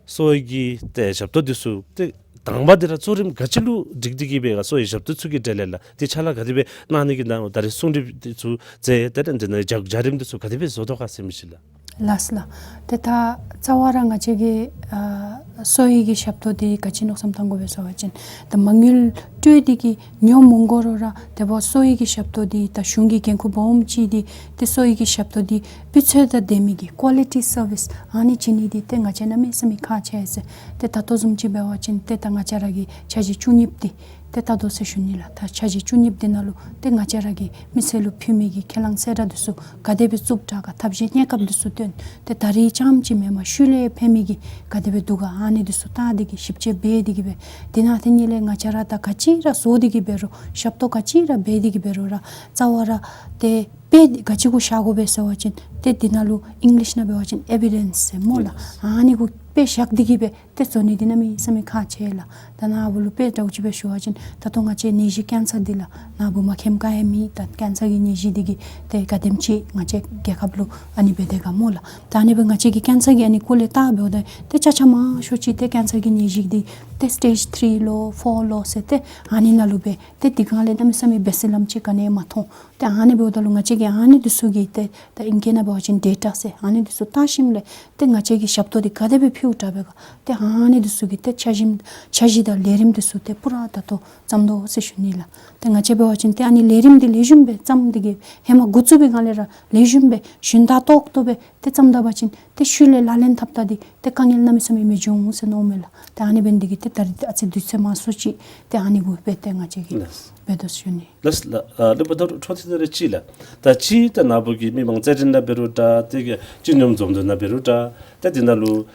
གསོ་བའི་གི་ཏེ་ཞབས་ཏོག་འདི་ཚུ་ཏེ་དང་པ་འདི་ར་གཙོ་རིམ་ག་ཅི་ལུ་སྒྲིག་སྟེ་གི་སྦེ་གསོ་བའི་ཞབས་ཏོག་ཚུ་གི་གྲས་ལས་ལགས། ཏེ་ཕྱག་ལཱ་ག་དེ་སྦེ་གནང་ནི་གི་ནང་ད་རེས་གསུང་གྲོས་འདི་ཚུ་མཛད་ཏེ་ད་འདི་ནང་བརྒྱ་བརྒྱ་རིམ་འདི་ཚུ་ག་དེ་སྦེ་བཟོ་དོ་ག་ཟེར་མི་ཅིག་ལགས། ལགས་ལགས། ཏེ་ད་རྩ་བ་ར་ང་བཅས་ཀྱིས་ཨ་གསོ་བའི་གི་ཞབས་ཏོག་འདི་ག་ཅི་མནོ་བསམ་བཏང་དགོ་པས་ཟེར་བ་ཅིན་ད་མ་དངུལ་སྤྲོད་དེ་གི་ཉོ་མི་དགོ་རུང་ར་དེ་འབདཝ་གསོ་བའི་གི་ཞབས་ཏོག་འདི་ད་གཞུང་གི་འགན་ཁུར་སྦོམ་ཅིག་འདི་ཏེ་གསོ་བའི་གི་ཞབས་ཏོག་འདི་སྤུས་ཚད་དང་ལྡན་མི་གི་ཀོ་ལི་ཊི་སར་བིསི་ཨ་ནི་བྱིན་ནི་འདི་ཏེ་ང་བཅས་གནམ་མེད་ས་མེད་ཁག་ཆེ་ཟེར། ཏེ་ད་ལྟོ་བཟུམ་ཅིག་འབད་བ་ཅིན་ཏེ་ད་ང་བཅས་ར་གི་འཆར་གཞི་བཅུ་གཉིས་འདི་ཏེ་ད་ལྟོ་ཟེར་ཞུ་ནི་ལགས། ད་འཆར་གཞི་བཅུ་གཉིས་འདི་ནང་ལུ་ཏེ་ང་བཅས་ར་གིས་མི་སེར་ལུ་ཕུལ་མི་གི་ཁས་བླངས་གསལ་བསྒྲགས་འདི་ཚུ་ག་དེ་སྦེ་བཙུགས་དྲག་ག་ཐབས་ཤེས་གནས་སྐབས་འདི་ཚུ་བཏོན། ཏེ་ད་རིས་རྐྱངམ་ཅིག་མེན་མས། ཤུལ་ལས་ཕན་མི་གི་ག་དེ་སྦེ་འདུག་ག་ཨ་ནི་འདི་ཚུ་བལྟ་སྟེ་གི་ཞིབ་དཔྱད་འབད་དེ་གི་སྦེ་དེ་ནང་དེ་ནང་ལས་ང་བཅས་ར་ད་ག་ཅི་ར་བཟོ་སྟེ་གི་འབད་རུང་ཞབས་ཏོག་ག་ཅི་ར་འབད་དེ་གི་འབད་རུང་ར་རྩ་བ་ར་ཏེ་དཔེ་ག་ཅི་གུ་བཞག་དགོ་པས་ཟེར་བ་ཅིན་ཏེ་འདི་ནང་ལུ་ཨིང་ལིཤ་ནང་འབད་བ་ཅིན་ཨེ་བི་ཌེནསི་ཟེར་སྨོ་ལགས། ཨ་ནི་གུ་དཔེ་བཞག་སྟེ་གི་སྦེ་ཏེ་བཟོ་ནི་འདི་གནམ་མེད་ས་མེད་ཁག་ཆེ་ལགས། ད་ནཱ་བུ་ལུ་དཔེ་འདྲཝ་ཅིག་སྦེ་ཞུ་བ་ཅིན་ད་ལྟོ་ང་བཅས་ནད་གཞི་ཀེན་སར་འདི་ལགས་ནཱ་བུ་མ་མཁྱེནམ་ག་ཡང་མེད། ད་ཀེན་སར་གྱི་ནད་གཞི་འདི་གིས་ཏེ་ག་དེམ་ཅིག་ང་བཅས་རྒྱལ་ཁབ་ལུ་ཨ་ནི་འབད་དེ་ག་སྨོ་ལགས། ད་ཨ་ནི་སྦེ་ང་བཅས་ཀྱིས་ཀེན་སར་གྱི་ཨ་ནི་སྐོར་ལས་བལྟ་འབདཝ་ད་ཏེ་ཅ་ཆ་མང་ཤོས་ཅིག་ཏེ་ཀེན་སར་གྱི་ནད་གཞི་འདི་ཏེ་སི་ཊེཇ་ཐིརི་ལོ་ཕོར་ལོ་ཟེར་ཏེ་ཨ་ནི་ནང་ལུ་སྦེ་ཏེ་དེ་སྒང་ལས་གནམ་མེད་ས་མེད་འབད་སྲིད་ལམ་ཅིག་ག་ནི་ཡང་མ་མཐོང་། ཏེ་ཨ་ནི་འབདཝ་ད་ལུ་ང་བཅས་ཀྱིས་ཨ་ནི་འདི་ཚུ་གི་ཏེ་ད་ཨིང་སྐད་ནང་འབད་བ་ཅིན་ཌེ་ཊ་ཟེར་ཨ་ནི་འདི་ཚུ་བལྟ་ཞིནམ་ལས་ཏེ་ང་བཅས་ཀྱིས་ཞབས་ཏོག་འདི་ག་དེ་སྦེ་ཕུལཝ་དྲག་པས་ག་ཏེ་ཨ་ནི་འདི་ཚུ་གི་ཏེ་འཆར་གཞི་འཆར་གཞི་དང་ལས་རིམ་འདི་ཚུ་ཏེ་པུ་ར་ད་ལྟོ་བརྩམ་དོ་ཟེར་ཞུ་ནི་ལགས། ཏེ་ང་བཅས་འབད་བ་ཅིན་ཏེ་ཨ་ནི་ལས་རིམ་འདི་ལེགས་ཤོམ་སྦེ་བརྩམས་ཏེ་གི་ཧེ་མ་འགོ་བཙུགས་པའི་སྒང་ལས་ར་ལེགས་ཤོམ་སྦེ་ཞུན་དག་ཏོག་ཏོ་སྦེ་ཏེ་བརྩམས་ད་པ་ཅིན་ཏེ་ཤུལ་ལས་ལག་ལེན་འཐབ་ད་འདི་ཏེ་དཀའ་ངལ་གནམ་མེད་ས་མེད་མི་འབྱུང་ཟེར་མནོཝ་མས་ལགས། ཏེ་ཨ་ནི་འབད་ནི་འདི་གིས་ཏེ་ད་རིས་ཨ་ཙི་དུས་ཚོད་མང་སུ་ཅིག་ཏེ་ཨ་ནི་གུ་སྦེ་ཏེ་ང་བཅས་ཀྱིས་ལགས། འབད་དོ་ཞུ་ནི། ལགས་ལགས། ཨ་ལེགས་པ། ད་འཕྲོ་མཐུད་དེ་ར་ཅིག་ལགས། ད་ཅི་ད་ནཱ་བུ་གིས་མི་མང་རྩེད་འགྲན་ནང་འབད་རུང་འདྲ་ཏེ་གི་སྤྱི་སྙོམས་འཛོམས་འདུ་ནང་འབད་རུང་འདྲ་ཏེ་འདི་ནང་ལུ་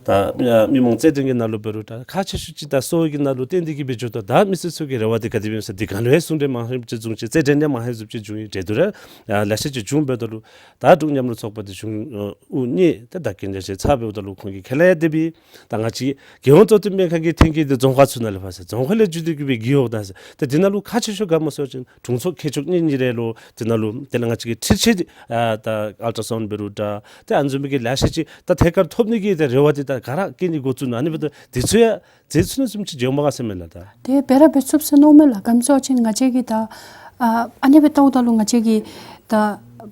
ད་མི་མང་རྩེད་འགྲན་གྱི་ནང་ལུ་འབད་རུང་འདྲ་ཁག་ཆེ་ཤོས་ཅིག་ད་གསོ་བའི་གི་ནང་ལུ་བརྟེན་ཏེ་གི་སྦེ་འགྱོ་དོ། ད་མི་སེར་ཚུ་གི་རེ་བ་འདི་ག་དེ་སྦེ་ཨིན་ཟེར་འདི་ག་ལུ་ཡང་གསུང་གྲོས་མང་ཧེང་ཅིག་བྱུང་ཅི་རྩེད་འགྲན་ཡང་མང་ཧེང་ཟུབ་ཅིག་བྱུང་ཡི། འབྲེལ་གཏུག་ར་ཨ་ལེ་ཤ་ཅིག་བྱུང་འབདཝ་ད་ལུ་ད་འབྲུག་མཉམ་རུབ་ཚོགས་པ་འདི་གཞུང་ཨ་དབུ་བརྙེས་ཏེ་བདག་རྐྱེན་ཅིག་ཚར་འབདཝ་ད་ལུ་ཁོང་གིས་ཁས་ལེན་དེ་སྦེ་ད་ང་བཅས་རྒྱལ་ཡོངས་གཙོ་བསྟེན་སྨན་ཁང་གི་ཐོན་སྐྱེད་འདི་རྫོང་ཁག་ཚུ་ནང་ལས་ཕར་ཟེར་རྫོང་ཁག་ལས་བརྒྱུད་དེ་གི་སྦེ་རྒེད་འོག་དང་ཟེར་ཏེ་འདི་ནང་ལུ་ཁག་ཆེ་ཤོས་ག་སྨོ་ཟེར་བ་ཅིན་དྲུང་འཚོ་མཁས་མཆོག་གཉེན་ཉེ་རེ་ལོ་འདི་ནང་ལུ་དེ་ལས་ང་བཅས་ཀྱི་འཕྲུལ་ཆས་འདི་ཨ་ད་ཨལ་ཊ་སའུནཌ་འབད་རུང་འདྲ་ཏེ་ཨ་ནི་བཟུམ་མའི་གི་ལེ་ཤ་ཅིག་ད་ཐད་ཀར་ཐོབ་ནི་གི་ད་རེ་བ་འདི་ད་ག་ར་བསྐྱེད་ནི་འགོ་བཙུགས་ནུག། ཨ་ནི་འབདཝ་ད་འདི་ཚུ་ཡང་མཛད་ཚུགས་ནི་བཟུམ་ཅིག་འགྱོཝ་མས་ག་ཟེར་མས་ལགས། ད་དེ་སྦེ་ར་འབད་ཚུགས་ཟེར་མནོཝ་མས་ལགས། ག་ཅི་སྨོ་ཟེར་བ་ཅིན་ང་བཅས་ཀྱིས་ད་ཨ་ཨ་ནི་སྦེ་བལྟཝ་ད་ལུ་ང་བཅས་ཀྱིས་ད་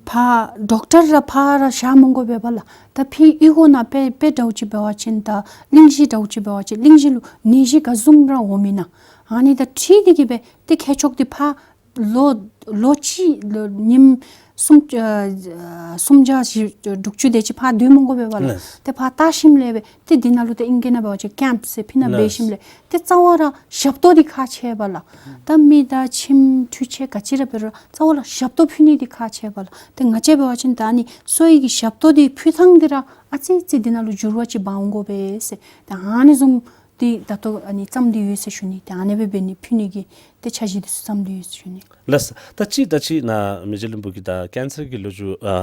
ཕར་ཌོག་ཊར་ར་ཕར་ར་བཞག་མི་དགོ་པས་པ་ལགས། ད་ཕར་གཡུས་སྒོ་ནང་དཔེ་དཔེ་འདྲཝ་ཅིག་འབད་བ་ཅིན་ད་གླིང་བཞི་འདྲཝ་ཅིག་འབད་བ་ཅིན་གླིང་བཞི་ལུ་ནད་གཞི་ག་བཟུམ་ར་འོང་མི་ན་ཨ་ནི་ད་འཁྲིད་དེ་གི་སྦེ་ཏེ་མཁས་མཆོག་འདི་ཕར་ལོ་ལོ་གཅིག་ལོ་ཉིནམ་སུམ་ཨ་སུམ་བརྒྱ་བཞི་དྲུག་ཅུ་དེ་ཅིག་ཕར་སྡོད་མི་དགོ་པས་པ་ལགས། ལགས། ཏེ་ཕར་བལྟ་ཞིནམ་ལས་སྦེ་ཏེ་འདི་ནང་ལུ་ཏེ་ཨིང་སྐད་ནང་འབད་བ་ཅིན་ཀེམཔ་ཟེར་ཕི་ནང་འབད་ཞིནམ་ལས་ཏེ་རྩ་བ་ར་ཞབས་ཏོག་འདི་ཁག་ཆེ་བས་ལགས། ད་མི་དང་ཁྱིམ་འཕྲུལ་ཆས་ག་ཅི་ར་འབད་རུང་རྩ་བ་ལས་ཞབས་ཏོག་ཕུལ་ནི་འདི་ཁག་ཆེ་བས་ལགས། ཏེ་ང་བཅས་འབད་བ་ཅིན་ད་ཨ་ནི་གསོ་བའི་གི་ཞབས་ཏོག་འདི་ཕུལ་ཐངས་འདི་ར་ཨ་ཙི་ཙི་འདི་ནང་ལུ་འགྱུར་བ་ཅིག་འབག་འོང་དགོ་པས་ཟེར། ད་ཨ་ནི་བཟུམ་ འདི་ད་ལྟོ་ཨ་ནི་བརྩམས་ཏེ་ཡོད་ཟེར་ཞུ་ནི། ཏེ་ཨ་ནི་སྦེ་འབད་ནི་ཕུལ་ནི་གི་ཏེ་འཆར་གཞི་འདི་ཚུ་བརྩམས་ཏེ་ཡོད་ཟེར་ཞུ་ནི། ལགས། ད་ཅི་ད་ཅི་ནཱ་མི་རྗེ་བློན་པོ་གིས་ད་ཀེན་སར་གྱི་ལོ་རྒྱུས་ཨ་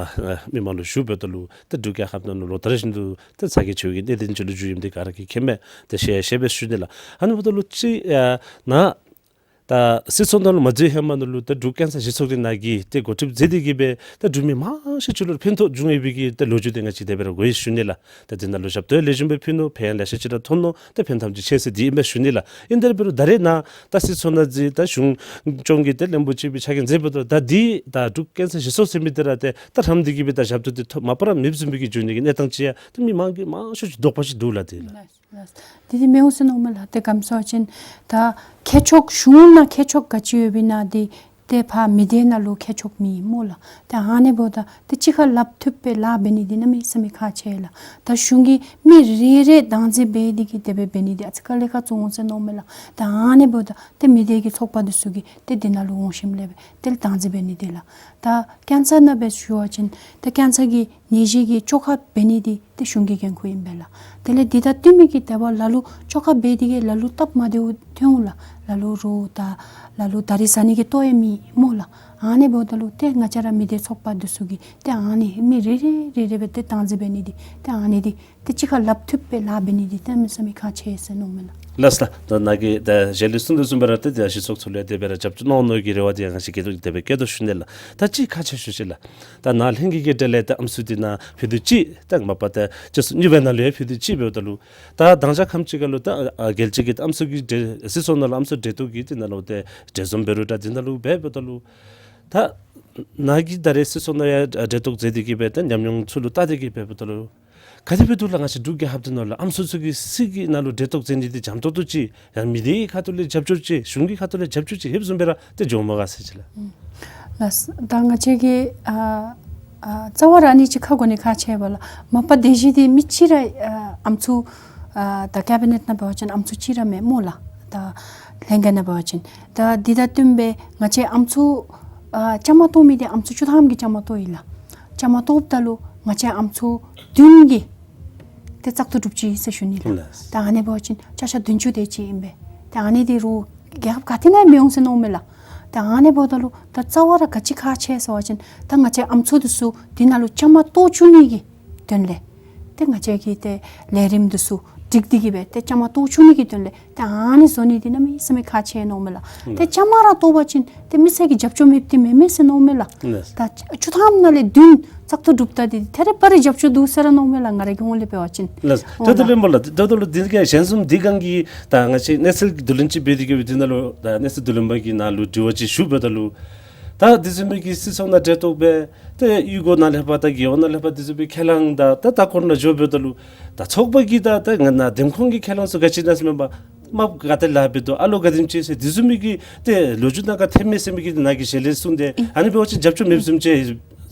མི་མང་ལུ་ཞུ་འབདཝ་ད་ལུ་ད་འབྲུག་རྒྱལ་ཁབ་ནང་ལུ་ལོ་ལྟར་བཞིན་དུ་ད་ཚ་གྱང་ཆེ་བའི་གནད་དོན་ཅིག་ལུ་འགྱུར་ཡི་འདི་ག་ར་གིས་མཁྱེན་མས། ད་ཤེས་ཤེསཔ་སྦེ་ཞུ་ནི་ལགས། ཨ་ནི་འབདཝ་ད་ལུ་ཅིག་ཨ་ནཱ་ད་སྲིད་ཚོགས་ནང་ལུ་མ་འཛུལ་ཧེ་མ་ནང་ལུ་ད་འབྲུག་ཀེན་སར་གཞི་ཚོགས་ཀྱི་ནང་གི་ཏེ་འགོ་ཁྲིདཔ་མཛད་དེ་གིས་སྦེ་ད་འབྲུག་མི་མང་ཤོས་ཅིག་ལུ་ཕན་ཐོགས་བྱུང་ཡོད་པའི་གི་ད་ལོ་རྒྱུས་འདི་ང་བཅས་དེ་སྦེ་ར་གོ་ཡི་ཞུ་ནི་ལགས། ད་འདི་ནང་ལུ་ཞབས་ཏོག་ལེགས་ཤོམ་སྦེ་ཕུལ་ནུག། ཕན་ཡང་ལེ་ཤ་ཅིག་ར་ཐོན་ནུག། ད་ཕན་ཐོགས་ཅིག་ཆེ་ཟེར་འདི་ཨིན་པས་ཞུ་ནི་ལགས། ཨིན་ཏེ་ར་འབད་རུང་ད་རེས་ནཱ་ད་སྲིད་ཚོགས་ནང་འཛུལ་ད་གཞུང་སྐྱོང་གི་ད་བློན་པོ་ཅིག་སྦེ་ཕྱག་འགན་མཛད་འབདཝ་ད་ད་འདི་ད་འབྲུག་ཀེན་སར་གཞི་ཚོགས་ཟེར་མི་འདི་ར་ཏེ་ད་རམ་འདི་གིས་སྦེ་ད་ཞབས་ཏོག་འདི་ཐོབ་མ་པ་ར་མེདཔ་བཟུམ་སྦེ་གི་འགྱོ་ནི་གི་གནས་སྟངས་ཅིག་ཡང་ད་མི་མང་གིས་མང་ཤོས་ཅིག་དོགས་པ་ཅིག་འདུག་ལགས། དེ་ལགས། ལགས། དེ་འདི་མི་འོང་ཟེར་མནོཝ་མས་ལགས། ཏེ་ག་ཅི་སྨོ་ཟེར་བ་ཅིན་ད་མཁས་མཆོག་གཞུང་ནང་མཁས་མཆོག་ག་ཅི་ཡོདཔ་ཨིན་ན་འདི་ཏེ་ཕར་མི་སྡེ་ནང་ལུ་མཁས་མཆོག་མེད་སྨོ་ལགས། ཏེ་ཨ་ནི་འབདཝ་ད་ཏེ་གཅིག་ཁར་ལགཔ་མཐུད་སྦེ་ལཱ་འབད་ནི་འདི་གནམ་མེད་ས་མེད་ཁག་ཆེ་ལགས། ད་གཞུང་གིས་མི་རེ་རེ་བདག་འཛིན་འབད་དེ་གིས་དེ་སྦེ་འབད་ནི་འདི་ཨ་ཙི་དཀའ་ལས་ཁག་ཆེ་འོང་ཟེར་མནོཝ་མས་ལགས། ད་ཨ་ནི་འབདཝ་ད་ཏེ་མི་སྡེ་གི་ཚོགས་པ་འདི་ཚུ་གིས་ཏེ་འདི་ནང་ལུ་འོང་ཞིནམ་ལས་སྦེ་ཏེ་བདག་འཛིན་འབད་ནི་འདི་ལགས། ད་ཀེན་སར་ནང་སྦེ་ཞུ་བ་ཅིན་ད་ཀེན་སར་གྱི་ནད་གཞི་གི་བཅོས་ཁ་འབད་ནི་འདི་ཏེ་གཞུང་གི་འགན་ཁུར་ཨིན་པས་ལགས། དེ་ལས་འདི་དང་བསྟུན་མི་གི་དེ་སྦེ་ལ་ལུ་བཅོས་ཁ་འབད་དེ་གིས་ལ་ལུ་སྟབས་མ་བདེཝ་ཐོན་འོང་ལགས། ལ་ལུ་རོགས་ད་ལ་ལུ་ད་རིས་ཟ་ནི་གི་ལྟོ་ཡང་མེད་སྨོ་ལགས། ཨ་ནི་འབདཝ་ད་ལུ་ཏེ་ང་བཅས་ར་མི་སྡེ་ཚོགས་པ་འདི་ཚུ་གིས་ཏེ་ཨ་ནི་མི་རེ་རེ་རེ་རེ་སྦེ་ཏེ་བདག་འཛིན་འབད་ནི་འདི་ཏེ་ཨ་ནི་འདི་ཏེ་གཅིག་ཁར་ལགཔ་མཐུད་སྦེ་ལཱ་འབད་ནི་འདི་གནམ་མེད་ས་མེད་ཁག་ཆེ་ཟེར་མནོཝ་མས་ལགས། ལགས་ལགས། ད་ནཱ་གིས་ད་ཞལ་ལས་གསུངས་དོ་བཟུམ་སྦེ་ར་ཏེ་ད་སྤྱི་ཚོགས་ཚུ་ལུ་ཡང་དེ་སྦེ་ར་རྒྱབ་སྐྱོར་གནང་ནི་གི་རེ་བ་འདི་ཡང་ང་བཅས་ཀྱིས་དེ་སྦེ་བསྐྱེད་དོ་ཞུ་ནི་ལགས། ད་ཅི་ཁག་ཆེ་ཤོས་ཅིག་ལགས། ད་ནཱ་ལྷན་རྒྱས་ཀྱི་གྲལ་ལས་ད་ཨམ་སྲུ་འདི་ནཱ་ཕུལ་དོ་ཅིག་ད་མ་པ་ད་ཅི་སུ་གཉིས་པའི་ནང་ལུ་ཡང་ཕུལ་དོ་ཅིག་འབདཝ་ད་ལུ་ད་དང་ཅ་ཁམས་ཅིག་ཁར་ལུ་ད་ཨ་རྒྱལ་སྤྱི་གི་ད་ཨམ་སྲུ་གི་འབྲེལ་སྲིད་ཚོགས་ནང་ལུ་ཨམ་སྲུ་འབྲེལ་གཏུག་གི་འདི་ནང་ལུ་ཏེ་འབྲེལ་འཛོམས་འབད་རུང་ད་འདི་ནང་ལུ་འབདཝ་ད་ལུ་ད་ནཱ་གིས་ད་རེས་སྲིད་ཚོགས་ནང་ཡང་འབྲེལ་གཏུག་མཛད་དེ་གིས་སྦེ་ད་ཉམས་མྱོང་ཚུ་ལུ་བལྟ་སྟེ་གིས་འབདཝ་ད་ལུ་ག་དེ་སྦེ་འདུག་ལགས། ང་བཅས་འབྲུག་རྒྱལ་ཁབ་འདི་ནང་ལུ་ཨམ་སྲུ་ཚུ་གིས་སྲིད་ཀྱི་ནང་ལུ་འབྲེལ་གཏུག་མཛད་ནི་འདི་འཇམ་ཏོང་ཏོ་ཅིག་ཡང་མི་སྡེའི་ཁ་ཐུག་ལས་རྒྱབ་སྐྱོར་ཅིག་གཞུང་གི་ཁ་ཐུག་ལས་རྒྱབ་སྐྱོར་ཅིག་ལྷོདཔ་བཟུམ་སྦེ་ར་ཏེ་འགྱོཝ་མས་ག་ཟེར་ཅིག་ལགས། ཨུམ། ལགས། ད་ང་བཅས་ཀྱིས་ཨ་ཨ་རྩ་བ་ར་ཨ་ནི་ཅིག་ཁ་གོ་ནི་ཁག་ཆེ་བས་ལགས། མ་པ་སྡེ་བཞི་འདི་མི་གཅིག་ར་ཨ་ཨམ་སྲུ་ཨ་ད་ཀེ་བི་ནེཊ་ནང་འབད་བ་ཅིན་ཨམ་སྲུ་གཅིག་ར་མེད་སྨོ་ལགས། ད་ལྷན་རྒྱས་ནང་འབད་བ་ཅིན་ད་འདི་དང་བསྟུན་སྦེ་ང་བཅས་ཨམ་སྲུ་ཨ་བཅའ་མར་གཏོགས་མི་འདི་ཨམ་སྲུ་བཅུ་ཐམ་གྱིས་བཅའ་མར་གཏོགས་ཡི་ལགས། བཅའ་མར་གཏོགསཔ་ད་ལུ་ང་བཅས་ཨམ་སྲུ་བདུན་གྱིས་ཏེ་བཙག་འཐུ་གྲུབ་ཅི་ཟེར་ཞུ་ནི་ལགས། ལགས། ད་ཨ་ནི་འབད་བ་ཅིན་ཆ་ཆ་བདུན་ཅུ་དེ་ཅིག་ཨིན་པས། ད་ཨ་ནི་འདི་རུང་རྒྱལ་ཁབ་ག་ཏེ་ནང་ཡང་མི་འོང་ཟེར་མནོཝ་མས་ལགས། ད་ཨ་ནི་འབདཝ་ད་ལུ་ད་རྩ་བ་ར་ག་ཅི་ཁག་ཆེ་ཟེར་བ་ཅིན་ད་ང་བཅས་ཨམ་སྲུ་འདི་ཚུ་འདི་ནང་ལུ་བཅའ་མར་གཏོགས་བཅུག་ནི་གི་དོན་ལས་ཏེ་ང་བཅས་ཀྱི་ཏེ་ལས་རིམ་འདི་ཚུ་སྒྲིག་སྟེ་གིས་སྦེ་ཏེ་བཅའ་མར་གཏོགས་བཅུག་ནི་གི་དོན་ལས་ཏེ་ཨ་ནི་བཟོ་ནི་འདི་གནམ་མེད་ས་མེད་ཁག་ཆེ་མནོཝ་མས་ལགས། ཏེ་བཅའ་མར་ར་གཏོགས་པ་ཅིན་ཏེ་མི་སེར་གྱི་རྒྱབ་སྐྱོར་མེདཔ་འདི་མེན་མས་ཟེར་མནོཝ་མས་ལགས། ལགས། ད་བཅུ་ཐམ་ནང་ལས་བདུན་བཙག་འཐུ་གྲུབ་ད་འདི་ཏེ་རེ་བ་རེ་རྒྱབ་སྐྱོར་འདུག་ཟེར་ར་མནོཝ་མས་ལགས། ང་ར་གི་ཧོང་ལས་འབད་བ་ཅིན། ལགས། འོང་ད་ལགས། ལྟོ་ལས་མ་ལགས། ད་ལྟོ་ལུ་འདི་ག་གཞན་བཟུམ་འདི་གང་གི་ད་ང་བཅས་གནས་ཚུལ་བསྡུ་ལེན་ཅིག་འབད་དེ་གིས་འདི་ནང་ལུ་ད་གནས་ཚུལ་བསྡུ་ལེན་པ་གི་ནང་ལུ་དྲི་བ་ཅིག་ཞུ་འབདཝ་ད་ལུ་ད་འདི་བཟུམ་མའི་གི་སྲིད་ཚོགས་ནང་འབྲེལ་གཏོགས་འབད་ཏེ་གཡུས་སྒོ་ནང་ལྷོདཔ་དང་རྒེད་འོག་ནང་ལྷོདཔ་འདི་བཟུམ་མའི་ཁས་བླངས་དང་ད་ད་ཁོ་ན་འགྱོ་འབདཝ་ད་ལུ་ད་ཚོགས་པ་གི་ད་ད་ང་ན་འདེམས་ཁོངས་ཀྱི་ཁས་བླངས་ཚུ་ག་ཅི་ཨིན་ན་ཟེར་མེན་པར་དམག་ག་ཏེ་ལཱ་འབད་དོ་ཨ་ལོ་ག་དེམ་ཅིག་ཟེར་འདི་བཟུམ་མའི་གི་ཏེ་ལོ་རྒྱུས་ནང་ག་ཐོནམ་མས་ཟེར་མི་གི་ནཱ་གིས་ཞལ་ལས་གསུངས་ཏེ་ཨ་ནི་འབད་བ་ཅིན་རྒྱབ་སྐྱོར་མེདཔ་བཟུམ་ཅིག་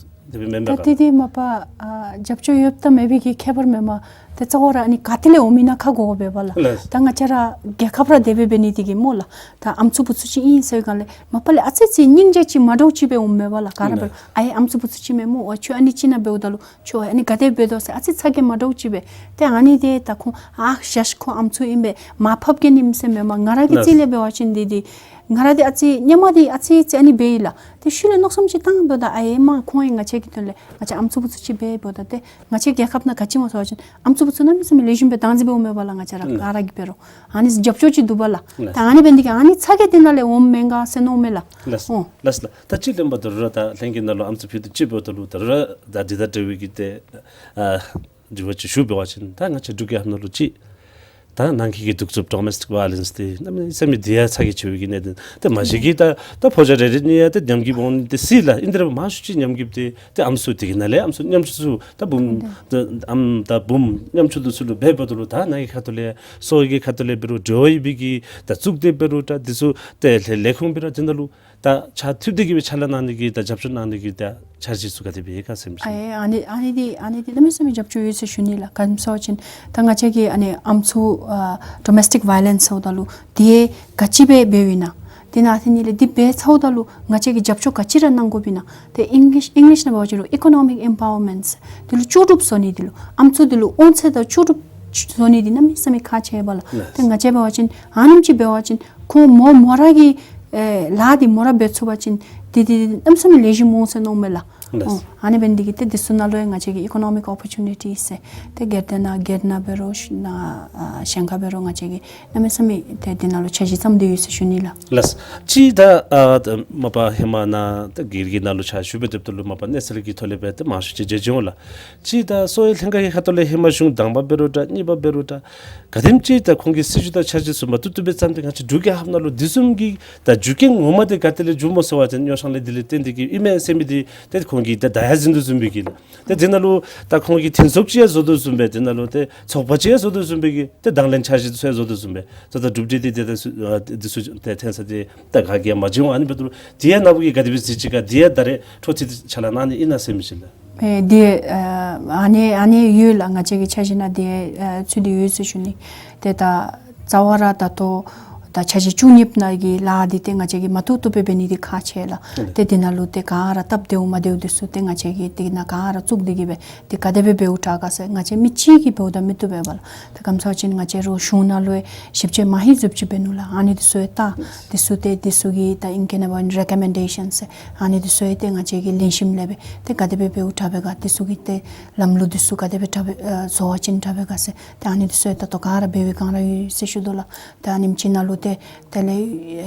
དེ་སྦེ་མེན་པས་ད་ག། ཏེ་འདི་མ་པ་ཨ་རྒྱབ་སྐྱོར་ཡོདཔ་དང་མེད་པའི་གི་ཁྱད་པར་མེན་པར་ཏེ་རྩ་བ་ར་ཨ་ནི་ག་ཏེ་ལས་འོང་མི་ཨིན་ན་ཁ་གོ་དགོ་པས་ལགས། ལགས། ད་ང་བཅས་ར་རྒྱལ་ཁབ་ར་དེ་སྦེ་འབད་ནི་དེ་གིས་སྨོ་ལགས། ད་ཨམ་སྲུ་བུ་ཚུ་ཅིག་ཨིན་ཟེར་བའི་སྒང་ལས་མ་པ་ལས་ཨ་ཙི་ཅིག་སྙིང་རྗེ་ཅིག་མ་འདྲཝ་ཅིག་སྦེ་འོངམ་མས་པ་ལགས། ག་ར་འབད་ལགས། ཨའེ་ཨམ་སྲུ་བུ་ཚུ་ཅིག་མས་སྨོ། ཨ་ཁྱོད་ཨ་ནི་ཅིག་ནང་འབདཝ་ད་ལུ་ཁྱོད་ཨ་ནི་ག་དེ་འབད་དོ་ཟེར་ཨ་ཙི་ཚ་གྱང་མ་འདྲཝ་ཅིག་སྦེ་ཏེ་ཨ་ནི་དེ་ད་ཁོང་ཨ་ཤ་ཤ་ཁོ་ཨམ་སྲུ་ཨིན་པས་མར་ཕབ་གེ་ནི་མི་ཟེར་མེན་པར་ང་ར་གི་ལགས། རྩིས་ལས་འབད་བ་ཅིན་འདི་འདི་ང་ར་འདི་ཨ་ཙི་སྔོན་མ་འདི་ཨ་ཙི་ཙི་ཨ་ནི་འབད་ཡི་ལགས། ཏེ་ཤུལ་ལས་མནོ་བསམ་ཅིག་བཏང་འབདཝ་ད་ཨའེ་མ་ཁོང་ཡང་ང་བཅས་ཀྱི་དོན་ལས་ང་བཅས་ཨམ་སྲུ་བུ་ཚུ་ཅིག་འབད་འབདཝ་ད་ཏེ་ང་བཅས་རྒྱལ་ཁབ་ནང་ག་ཅི་སྨོ་ཟེར་བ་ཅིན་ཨམ་སྲུ་བུ་ཚུ་གནམ་མེད་ས་མེད་ལེགས་ཤོམ་སྦེ་བདག་འཛིན་འབདཝ་མས་པ་ལགས། ང་བཅས་ར་ཨ་ག་ར་གིས་འབད་རུང་ཨ་ནི་རྒྱབ་སྐྱོར་ཅིག་འདུག་པ་ལགས། ལགས། ད་ཨ་ནི་འབད་ནི་དེ་གིས་ཨ་ནི་ཚ་གྱང་འདི་ནང་ལས་འོངམ་མེན་ག་ཟེར་མནོཝ་མས་ལགས། ལགས། འོང་། ལགས་ལགས། ད་ཅི་ལན་པ་ད་རུང་ར་ད་ལྷན་རྒྱས་ནང་ལུ་ཨམ་སྲུ་ཕུལ་དོ་ཅིག་འབདཝ་ད་ལུ་ད་རུང་ར་ད་འདི་དང་འབྲེལ་བའི་གི་ཏེ་ཨ་དྲི་བ་ཅིག་ཞུ་འབད་བ་ཅིན་ད་ང་བཅས་འབྲུག་རྒྱལ་ཁབ་ནང་ལུ་ཅིག་ད་ནང་འཁོད་ཀྱི་གདུག་རྩུབ་ཌོ་མེས་ཊིག་ཝའི་ལེནསི་འདི་གནམ་མེད་ས་མེད་འདི་ཡང་ཚ་གྱང་ཆེ་བའི་གི་གནད་དོན་ཏེ་མ་གཞི་གི་ད་ད་ཕོ་རྒྱས་རེ་རེ་གཉིས་ཡང་ཏེ་ཉམས་རྒུད་འོང་ནི་འདི་སྲིད་ལགས། ཨིན་ཏེ་ར་མང་ཤོས་ཅིག་ཉམས་རྒུད་འདི་ཏེ་ཨམ་སྲུ་འདི་གི་ནང་ལས་ཨམ་སྲུ་ཉམ་ཆུང་ཚུ་ད་བུམོ་ད་ཨམ་ད་བུམོ་ཉམ་ཆུང་འདི་ཚུ་ལུ་འབད་འབདཝ་ད་ལུ་ད་ནང་གི་ཁ་ཐུག་ལས་སོ་གི་ཁ་ཐུག་ལས་འབད་རུང་འབྲེལ་བ་ཡོད་པའི་གི་ད་གཙུག་སྡེ་འབད་རུང་ད་འདི་ཚུ་ཏེ་ལས་ལས་ཁུངས་འབད་རུང་འདི་ནང་ལུ་ད་ཕྱག་མཐུད་དེ་གིས་སྦེ་ཕྱག་ལཱ་གནང་ནི་གི་ད་རྒྱབ་སྐྱོར་གནང་ནི་གི་ད་འཆར་གཞི་ཚུ་ག་དེ་སྦེ་ཡོད་ག་ཟེར་མི་ཨ་ཨེ་ཨ་ནི་ཨ་ནི་འདི་ཨ་ནི་འདི་གནམ་མེད་ས་མེད་རྒྱབ་སྐྱོར་ཡོད་ཟེར་ཞུ་ནི་ལགས། ག་ཅི་སྨོ་ཟེར་བ་ཅིན་ད་ང་བཅས་ཀྱིས་ཨ་ནི་ཨམ་སྲུ་ཨ་ཌོ་མེས་ཊིག་ཝའི་ལེནསི་ཟེརཝ་ད་ལུ་འདི་ག་ཅི་སྦེ་འབདཝ་ཨིན་ན། དེ་ནང་ཨ་ནི་ལས་འདི་འབད་ཚརཝ་ད་ལུ་ང་བཅས་ཀྱིས་རྒྱབ་སྐྱོར་ག་ཅི་ར་གནང་དགོཔ་ཨིན་ན། ཏེ་ཨིང་ལིཤ་ཨིང་ལིཤ་ནང་འབད་བ་ཅིན་ཨི་ཀོ་ནོ་མིག་ཨེམ་པ་ཝར་མེནཊ་འདི་ལུ་ལྕོགས་གྲུབ་བཟོ་ནི་འདི་ལུ་ཨམ་སྲུ་འདི་ལུ་དབང་ཚད་དང་ལྕོགས་གྲུབ་ བཟོ་ནི་འདི་གནམ་མེད་ས་མེད་ཁག་ཆེ་བས་ལགས། ལགས། ཏེ་ང་བཅས་འབད་བ་ཅིན་ཨ་ནེམ་ཅིག་འབད་བ་ཅིན་ཁོང་མོ་མོ་ར་གི་ཨེ་ལཱ་འདི་མོ་ར་འབད་ཚུགས་པ་ཅིན་འདི་འདི་གནམ་མེད་ས་མེད་ལེགས་ཤོམ་འོང་ཟེར་མནོཝ་མས་ལགས། ལགས། ཨོ་ཨ་ནི་འབད་ནི་འདི་གིས་ཏེ་འདི་ཚུ་ནང་ལུ་ཡང་ང་བཅས་ཀྱིས་economic opportunity ཟེར་ཏེ་སྒེར་སྡེ་ནང་སྒེར་ནང་འབད་རུང་ནང་ཨ་གཞན་ཁར་འབད་རུང་ང་བཅས་ཀྱིས་གནམ་མེད་ས་མེད་ཏེ་འདི་ནང་ལུ་འཆར་གཞི་བརྩམས་ཏེ་ཡོད་ཟེར་ཞུ་ནི་ལགས། ལགས། ཅིག་ད་ཨ་ད་མ་པ་ཧེ་མ་ནཱ་ད་སྒེར་གྱི་ནང་ལུ་ཕྱག་ཞུ་བའི་དེབ་ཏུ་ལུ་མ་པ་གནས་ཚུལ་གྱི་ཐོག་ལས་འབད་དེ་མང་ཤོས་ཅིག་མཇལ་མཇལ་འོང་ལགས། ཅིག་ད་གསོ་བའི་ལྷན་ཁག་གི་ཁ་ཐུག་ལས་ཧེ་མ་གཞུང་དང་པ་འབད་རུང་འདྲ་གཉིས་པ་འབད་རུང་འདྲ་ག་དེམ་ཅིག་ད་ཁོང་གི་སྲིད་བྱུས་དང་འཆར་གཞི་ཚུ་མ་བཏུབ་བཏུབ་སྦེ་བརྩམས་ཏེ་ང་བཅས་འབྲུག་རྒྱལ་ཁབ་ནང་ལུ་འདི་བཟུམ་གྱི་ད་རྒྱུ་རྐྱེན་ངོ་མ་འདི་ག་ཏེ་ལས་བྱུངམ་སྨོ་ཟེར་བ་ཅིན་ཉོ་ཤང་ལས་འདི་ལས་བརྟེན་ཏེ་གིས་ཨིན་མས་ཟེར་མི་འདི་ཏེ་ཁོང་གིས་ད་ད་ཡང་འཛིན་དོ་བཟུམ་སྦེ་གི་ལགས། ཏེ་འདི་ནང་ལུ་ད་ཁོང་གིས་མཐུན་ཚོགས་ཅིག་ཡང་བཟོ་དོ་བཟུམ་སྦེ་འདི་ནང་ལུ་ཏེ་ཚོགས་པ་ཅིག་ཡང་བཟོ་དོ་བཟུམ་སྦེ་གི་ཏེ་དང་ལེན་འཆར་གཞི་ཚུ་ཡང་བཟོ་དོ་བཟུམ་སྦེ་བཟོ་ད་གྲུབ་འབྲས་འདི་ཏེ་ད་སུ་ཨ་འདི་ཚུ་ཏེ་འཐེན་ས་འདི་ད་ག་གིས་ཡང་མ་བྱིན་འོང་། ཨ་ནི་འབད་དོ་རུང་འདི་ཡང་ནཱ་བུ་གིས་ག་དེ་སྦེ་གཟིགས་ཅི་ག་འདི་ཡང་ད་རེས་འཕྲོ་མཐུད་དེ་ཕྱག་ལཱ་གནང་ནི་ཨིན་ན་ཟེར་མི་ཅིག་ལགས། ཨེ་འདི་ཨ་ཨ་ནི་ཨ་ནི་ཡོད་ལགས། ང་བཅས་ཀྱི་འཆར་གཞི་ནང་འདི་ཨ་ཚུད་དེ་ཡོད་ཟེར་ཞུ་ནི། ཏེ་ད་རྩ་བ་ར་ད་ལྟོ་ད་འཆར་གཞི་བཅུ་གཉིས་པ་ནང་གི་ལཱ་འདི་ཏེ་ང་བཅས་ཀྱིས་མ་བཏུབ་བཏུབ་སྦེ་འབད་ནི་འདི་ཁག་ཆེ་ལགས། ཨ་ནི་ཏེ་འདི་ནང་ལུ་ཏེ་ག་ར་སྟབས་བདེཝ་མ་བདེཝ་འདི་ཚུ་ཏེ་ང་བཅས་ཀྱིས་འདི་ནང་ག་ར་བཙུགས་ཏེ་གིས་སྦེ་ཏེ་ག་དེ་སྦེ་འབདཝ་དྲག་ག་ཟེར་ང་བཅས་མི་གཅིག་གིས་འབདཝ་ད་མི་བཏུབ་པས་པ་ལགས། ད་ག་ཅི་སྨོ་ཟེར་བ་ཅིན་ང་བཅས་ར་གཞུང་ནང་ལུ་ཞིབ་དཔྱད་མ་ཧེ་བཟུམ་ཅིག་འབད་ནུག་ལགས། ཨ་ནི་འདི་ཚུ་ཡང་ད་འདི་ཚུ་ཏེ་འདི་ཚུ་གི་ད་ཨིང་སྐད་ནང་འབད་བ་ཅིན་རེ་ཀོ་མེན་ཌེ་ཤཱན་ཟེར་ཨ་ནི་འདི་ཚུ་ཡང་ཏེ་ང་བཅས་ཀྱིས་ལེན་ཞིནམ་ལས་སྦེ་ཏེ་ག་དེ་སྦེ་འབདཝ་དྲག་པས་ག་འདི་ཚུ་གི་ཏེ་ལམ་ལུགས་འདི་ཚུ་ག་དེ་སྦེ་དྲག་པས་ཨ་བཟོ་བ་ཅིན་དྲག་པས་ག་ཟེར་ཏེ་ཨ་ནི་འདི་ཚུ་ཡང་ད་ལྟོ་ག་ར་འབད་བའི་བསྒང་ར་ཡོད་ཟེར་ཞུ་དོ་ལགས། ཏེ་ཨ་ནེམ་ཅིག་ནང་ལུ་ཏེ་དེ་ལས་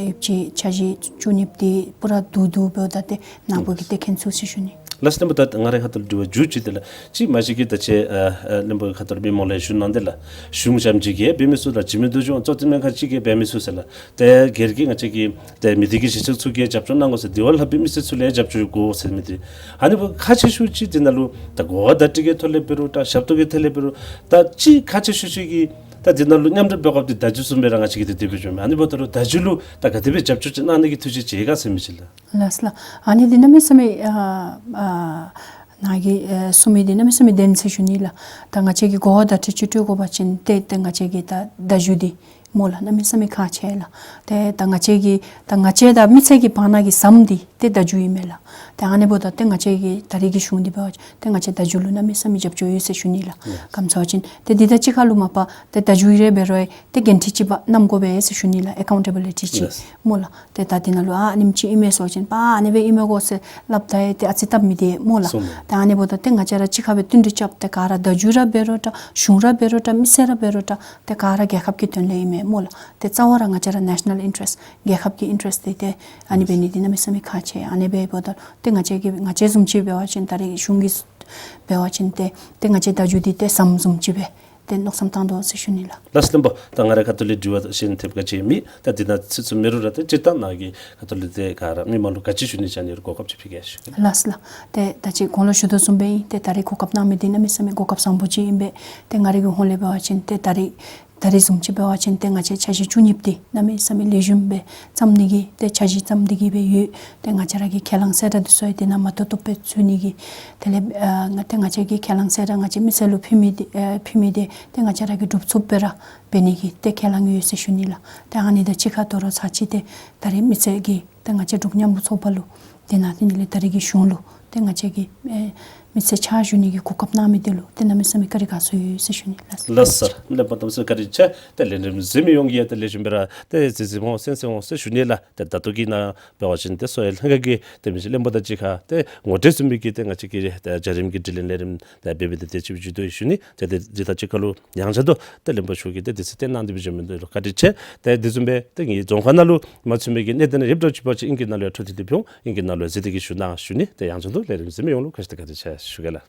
ཡོདཔ་ཅིག་འཆར་གཞི་བཅུ་གཉིས་པ་འདི་པུ་ར་བསྡུ་བསྡུ་འབདཝ་ད་ཏེ་ནཱ་བུ་གིས་ཏེ་མཁྱེན་ཚུགས་ཟེར་ཞུ་ནི། ལགས་སོ། བློན་པོ་ད་ང་རའི་ཁ་ཐུག་ལས་དྲི་བ་མཇུག་ཅིག་དེ་ལགས། ཅིག་མ་གཞི་གིས་ད་ཅི་ཨ་ཨ་བློན་པོའི་ཁ་ཐུག་ལས་མི་མང་ལུ་ཞུ་གནང་དེ་ལགས། གཞུང་རྐྱངམ་ཅིག་གིས་འབད་མི་ཚུགས་ལགས། འཇིགས་མེད་རྡོ་རྗེ་དབང་གཙོ་བསྟེན་ལྷན་ཁག་ཅིག་གིས་འབད་མི་ཚུགས་ཟེར་ལགས། ཏེ་སྒེར་གྱི་ང་བཅས་ཀྱི་ཏེ་མི་སྡེ་གི་གཞི་རྩ་ཚུ་གིས་རྒྱབ་སྐྱོར་གནང་དགོ་ཟེར། འདི་བ་ལྷག་པའི་མི་སེར་ཚུ་ལས་རྒྱབ་སྐྱོར་དགོ་ཟེར་མི་འདི། ཨ་ནི་བུ་ཁག་ཆེ་ཤོས་ཅིག་འདི་ནང་ལུ་ད་གོ་བ་བརྡ་སྤྲོད་ཀྱི་ཐོག་ལས་འབད་རུང་ད་ཞབས་ཏོག་གི་ཐད་ལས་འབད་རུང་ད་ཅིག་ཁག་ཆེ་ཤོས་ཅིག་གིས་ད་འདི་ནང་ལུ་མཉམ་འབྲེལ་འབད་དགོཔ་འདི་བརྡ་བརྒྱུད་བཟུམ་སྦེ་ར་ང་བཅས་ཀྱིས་ཏེ་དེ་སྦེ་བྱུང་མས། ཨ་ནི་འབདཝ་ད་ལུ་བརྡ་བརྒྱུད་ལུ་ད་ག་དེ་སྦེ་རྒྱབ་སྐྱོར་ཅིག་གནང་ནི་གི་ཐུགས་བཞེད་ཅིག་ཡོད་ག་ཟེར་མི་ཅིག་ལགས། ལགས་སོ་ལགས། ཨ་ནི་འདི་གནམ་མེད་ས་མེད་ཨ་ཨ་ནཱ་གིས་ཨ་གསུངས་མི་འདི་གནམ་མེད་ས་མེད་བདེན་ཟེར་ཞུ་ནི་ལགས། ད་ང་བཅས་ཀྱིས་གོ་བ་བརྡ་སྤྲོད་ཅིག་སྤྲོད་དགོ་པ་ཅིན་ཏེ་ཏེ་ང་བཅས་ཀྱི་ད་བརྡ་བརྒྱུད་འདི་སྨོ་ལགས། གནམ་མེད་ས་མེད་ཁག་ཆེ་ལགས། ཏེ་ད་ང་བཅས་ཀྱི་ད་ང་བཅས་དང་མི་སེར་གྱི་བར་ན་གི་ཟམ་འདི་ཏེ་བརྡ་བརྒྱུད་ཨིན་མས་ལགས། ཏེ་ཨ་ནི་འབདཝ་ད་ཏེ་ང་བཅས་ཀྱི་ད་རེས་ཀྱི་གཞུང་འདི་འབད་བ་ཅིན་ཏེ་ང་བཅས་བརྡ་བརྒྱུད་ལུ་གནམ་མེད་ས་མེད་རྒྱབ་སྐྱོར་ཡོད་ཟེར་ཞུ་ནི་ལགས། ག་ཅི་སྨོ་ཟེར་བ་ཅིན་ཏེ་འདི་དང་གཅིག་ཁར་ལུ་མ་པ་ཏེ་བརྡ་བརྒྱུད་རེ་འབད་རུང་ཏེ་འགན་འཁྲི་ཅིག་འབག་བསྣམ་དགོ་པས་ཟེར་ཞུ་ནི་ལགས། ཨེ་ཀའུན་ཊེ་བི་ལི་ཊི་ཅིག་སྨོ་ལགས། ཏེ་ད་འདི་ནང་ལུ་ཨ་ཨ་ནེམ་ཅིག་ཨིན་མས་ཟེར་བ་ཅིན་པ་ཨ་ནི་སྦེ་ཨིན་མས་གོ་ཟེར་སླབ་ད་ཡང་ཏེ་ཨ་ཙི་སྟབས་མི་བདེ་སྨོ་ལགས། སོ་ནུག། ཏེ་ཨ་ནི་འབདཝ་ད་ཏེ་ང་བཅས་ར་གཅིག་ཁར་སྦེ་བསྟུན་གྲོས་རྐྱབ་སྟེ་ག་ར་བརྡ་བརྒྱུད་ར་འབད་རུང་འདྲ་གཞུང་ར་འབད་རུང་འདྲ་མི་སེར་ར་འབད་རུང་འདྲ་ཏེ་ག་ར་རྒྱལ་ཁབ་ཀྱི་དོན་ལས་ཨིན་མས་སྨོ་ལགས། ཏེ་རྩ་བ་ར་ང་བཅས་ར་ནེ་ཤ་ནཱལ་ཨིན་ཊེ་རེསཊ་རྒྱལ་ཁབ་ཀྱི་ཨིན་ཊེ་རེསཊ་འདི་ཏེ་ཨ་ནི་འབད་ནི་འདི་གནམ་མེད་ས་མེད་ཁག་ཆེ། ཨ་ནི་འབདཝ་ད་ཏེ་ང་བཅས་ཀྱིས་ང་བཅས་བཟུམ་ཅིག་འབད་བ་ཅིན་ད་རེས་གཞུང་གིས་འབད་བ་ཅིན་ཏེ་ཏེ་ང་བཅས་བརྡ་བརྒྱུད་འདི་ཏེ་ཟམ་བཟུམ་ཅིག་སྦེ་ཏེ་མནོ་བསམ་བཏང་དོ་ཟེར་ཞུ་ནི་ལགས། ལགས་སོ་བློན་པོ། ད་ང་རའི་ཁ་ཐུག་ལས་དྲི་བ་གཞན་ཐེབས་ག་ཅི་མེད། ད་འདི་ནང་ཚིག་ཚུ་མེད་རུང་ར་ད་སྤྱིར་བཏང་ནཱ་གི་ཁ་ཐུག་ལས་ཏེ་ག་ར་མི་མང་ལུ་ག་ཅི་ཞུ་ནི་ཅིག་ཨ་ནི་གོ་སྐབས་ཅིག་ཕུལ་གེ་ཞུ་གེ། ལགས་སོ་ལགས། ཏེ་ད་ཅི་གོང་ལུ་ཞུ་དོ་བཟུམ་སྦེ་ཨིན། ཏེ་ད་རེས་གོ་སྐབས་གནང་མི་འདི་གནམ་མེད་ས་མེད་གོ་སྐབས་བཟང་པོ་ཅིག་ཨིན་པས། ཏེ་ང་རའི་གི་ཧོངས་ལས་འབད་བ་ཅིན་ཏེ་ད་རེས་ད་རེས་བཟུམ་ཅིག་འབད་བ་ཅིན་ཏེ་ང་བཅས་འཆར་གཞི་བཅུ་གཉིས་པ་འདི་གནམ་མེད་ས་མེད་ལེགས་ཤོམ་སྦེ་བརྩམ་ནི་གི་ཏེ་འཆར་གཞི་བརྩམས་ཏེ་གིས་སྦེ་ཡོད། ཏེ་ང་བཅས་ར་གི་ཁས་བླངས་གསལ་བསྒྲགས་འདི་ཚུ་ཡང་འདི་ནང་མ་བཏུབ་བཏུབ་སྦེ་ཚུད་ནི་གི་དེ་ལས་ཨ་ང་ཏེ་ང་བཅས་ཀྱི་ཁས་བླངས་གསལ་བསྒྲགས་ང་བཅས་མི་སེར་ལུ་ཕུལ་མི་འདི་ཨེ་ཕུལ་མི་འདི་ཏེ་ང་བཅས་ར་གིས་སྒྲུབ་ཚུགསཔ་སྦེ་ར་འབད་ནི་གི་ཏེ་ཁས་བླངས་ཡོད་ཟེར་ཞུ་ནི་ལགས། ཏེ་ཨ་ནི་དང་གཅིག་ཁར་དོ་རུང་ཚར་གཅིག་ཏེ་ད་རེས་མི་སེར་གྱི་ཏེ་ང་བཅས་འབྲུག་མཉམ་རུབ་ཚོགས་པ་ལུ་ཏེ་ནཱ་ཏེ་ཨ་ནི་ལས་ད་རེས་ཀྱི་གཞུང་ལུ་ཏེ་ང་བཅས་ཀྱི་ཨེ་མི་ཚེ་ཕྱག་ཞུ་ནི་གི་གོ་སྐབས་གནང་མི་འདི་ལུ་ཏེ་གནམ་མེད་ས་མེད་བཀའ་དྲིན་དགའ་ཚོར་ཡོད་ཟེར་ཞུ་ནི་ལགས། ལགས་སོ། བློན་པོ་གནམ་མེད་ས་མེད་བཀའ་དྲིན་ཆེ། ཏེ་ལས་རིམ་གཟིགས་མི་ཡོངས་ཀྱིས་ཏེ་ལེགས་ཤོམ་སྦེ་ར་ཏེ་གཟིགས་གཟིགསཔ་འོང་གསན་གསན་འོང་ཟེར་ཞུ་ནི་ལགས། ཏེ་ད་ལྟོ་གི་ནང་འབད་བ་ཅིན་ཏེ་གསོ་བའི་ལྷན་ཁག་གི་ཏེ་མི་སེར་བློན་པོ་དང་གཅིག་ཁར་ཏེ་ངོ་སྤྲོད་ཚུ་མི་གི་ཏེ་ང་བཅས་ཀྱི་ཏེ་བརྒྱུད་རིམ་གྱི་དྲི་ལན་ལས་རིམ་ཏེ་འབད་མི་འདི་ཏེ་ཅིག་མཇུག་བསྡུ་ཞུ་ནི། ཏེ་ཏེ་འདི་དང་གཅིག་ཁར་ལུ་ཡང་བསྐྱར་དུ་ཏེ་བློན་པོ་མཆོག་གིས་ཏེ་དུས་ཚོད་བཏོན་གནང་སྟེ་སྦེ་བྱོན་མི་འདི་ལུ་བཀའ་དྲིན་ཆེ། ཏེ་དེ་བཟུམ་སྦེ་ཏེ་ངེའི་རྫོང་ཁག་ནང་ལུ་མ་ཚུད་མི་གི་གནད་དོན་རིགས་དྲག་ཅིག་འབད་བ་ཅིན་ཨིང་སྐད་ནང་ལུ་ཡང་འཕྲོ་མཐུད་དེ་སྦེ་འོང་ཨིང་སྐད་ནང་ལུ་ཡང་གཟིགས་ཏེ་གིས་ཞུ་གནང་ཞུ་ནི། ཏེ་ཡང་བསྐྱར་དུ་ལས་རིམ་གཟིགས་མི་ཡོངས་ལུ་བཀའ་དྲིན་ཆེ་ཞུ་གེ་ལགས།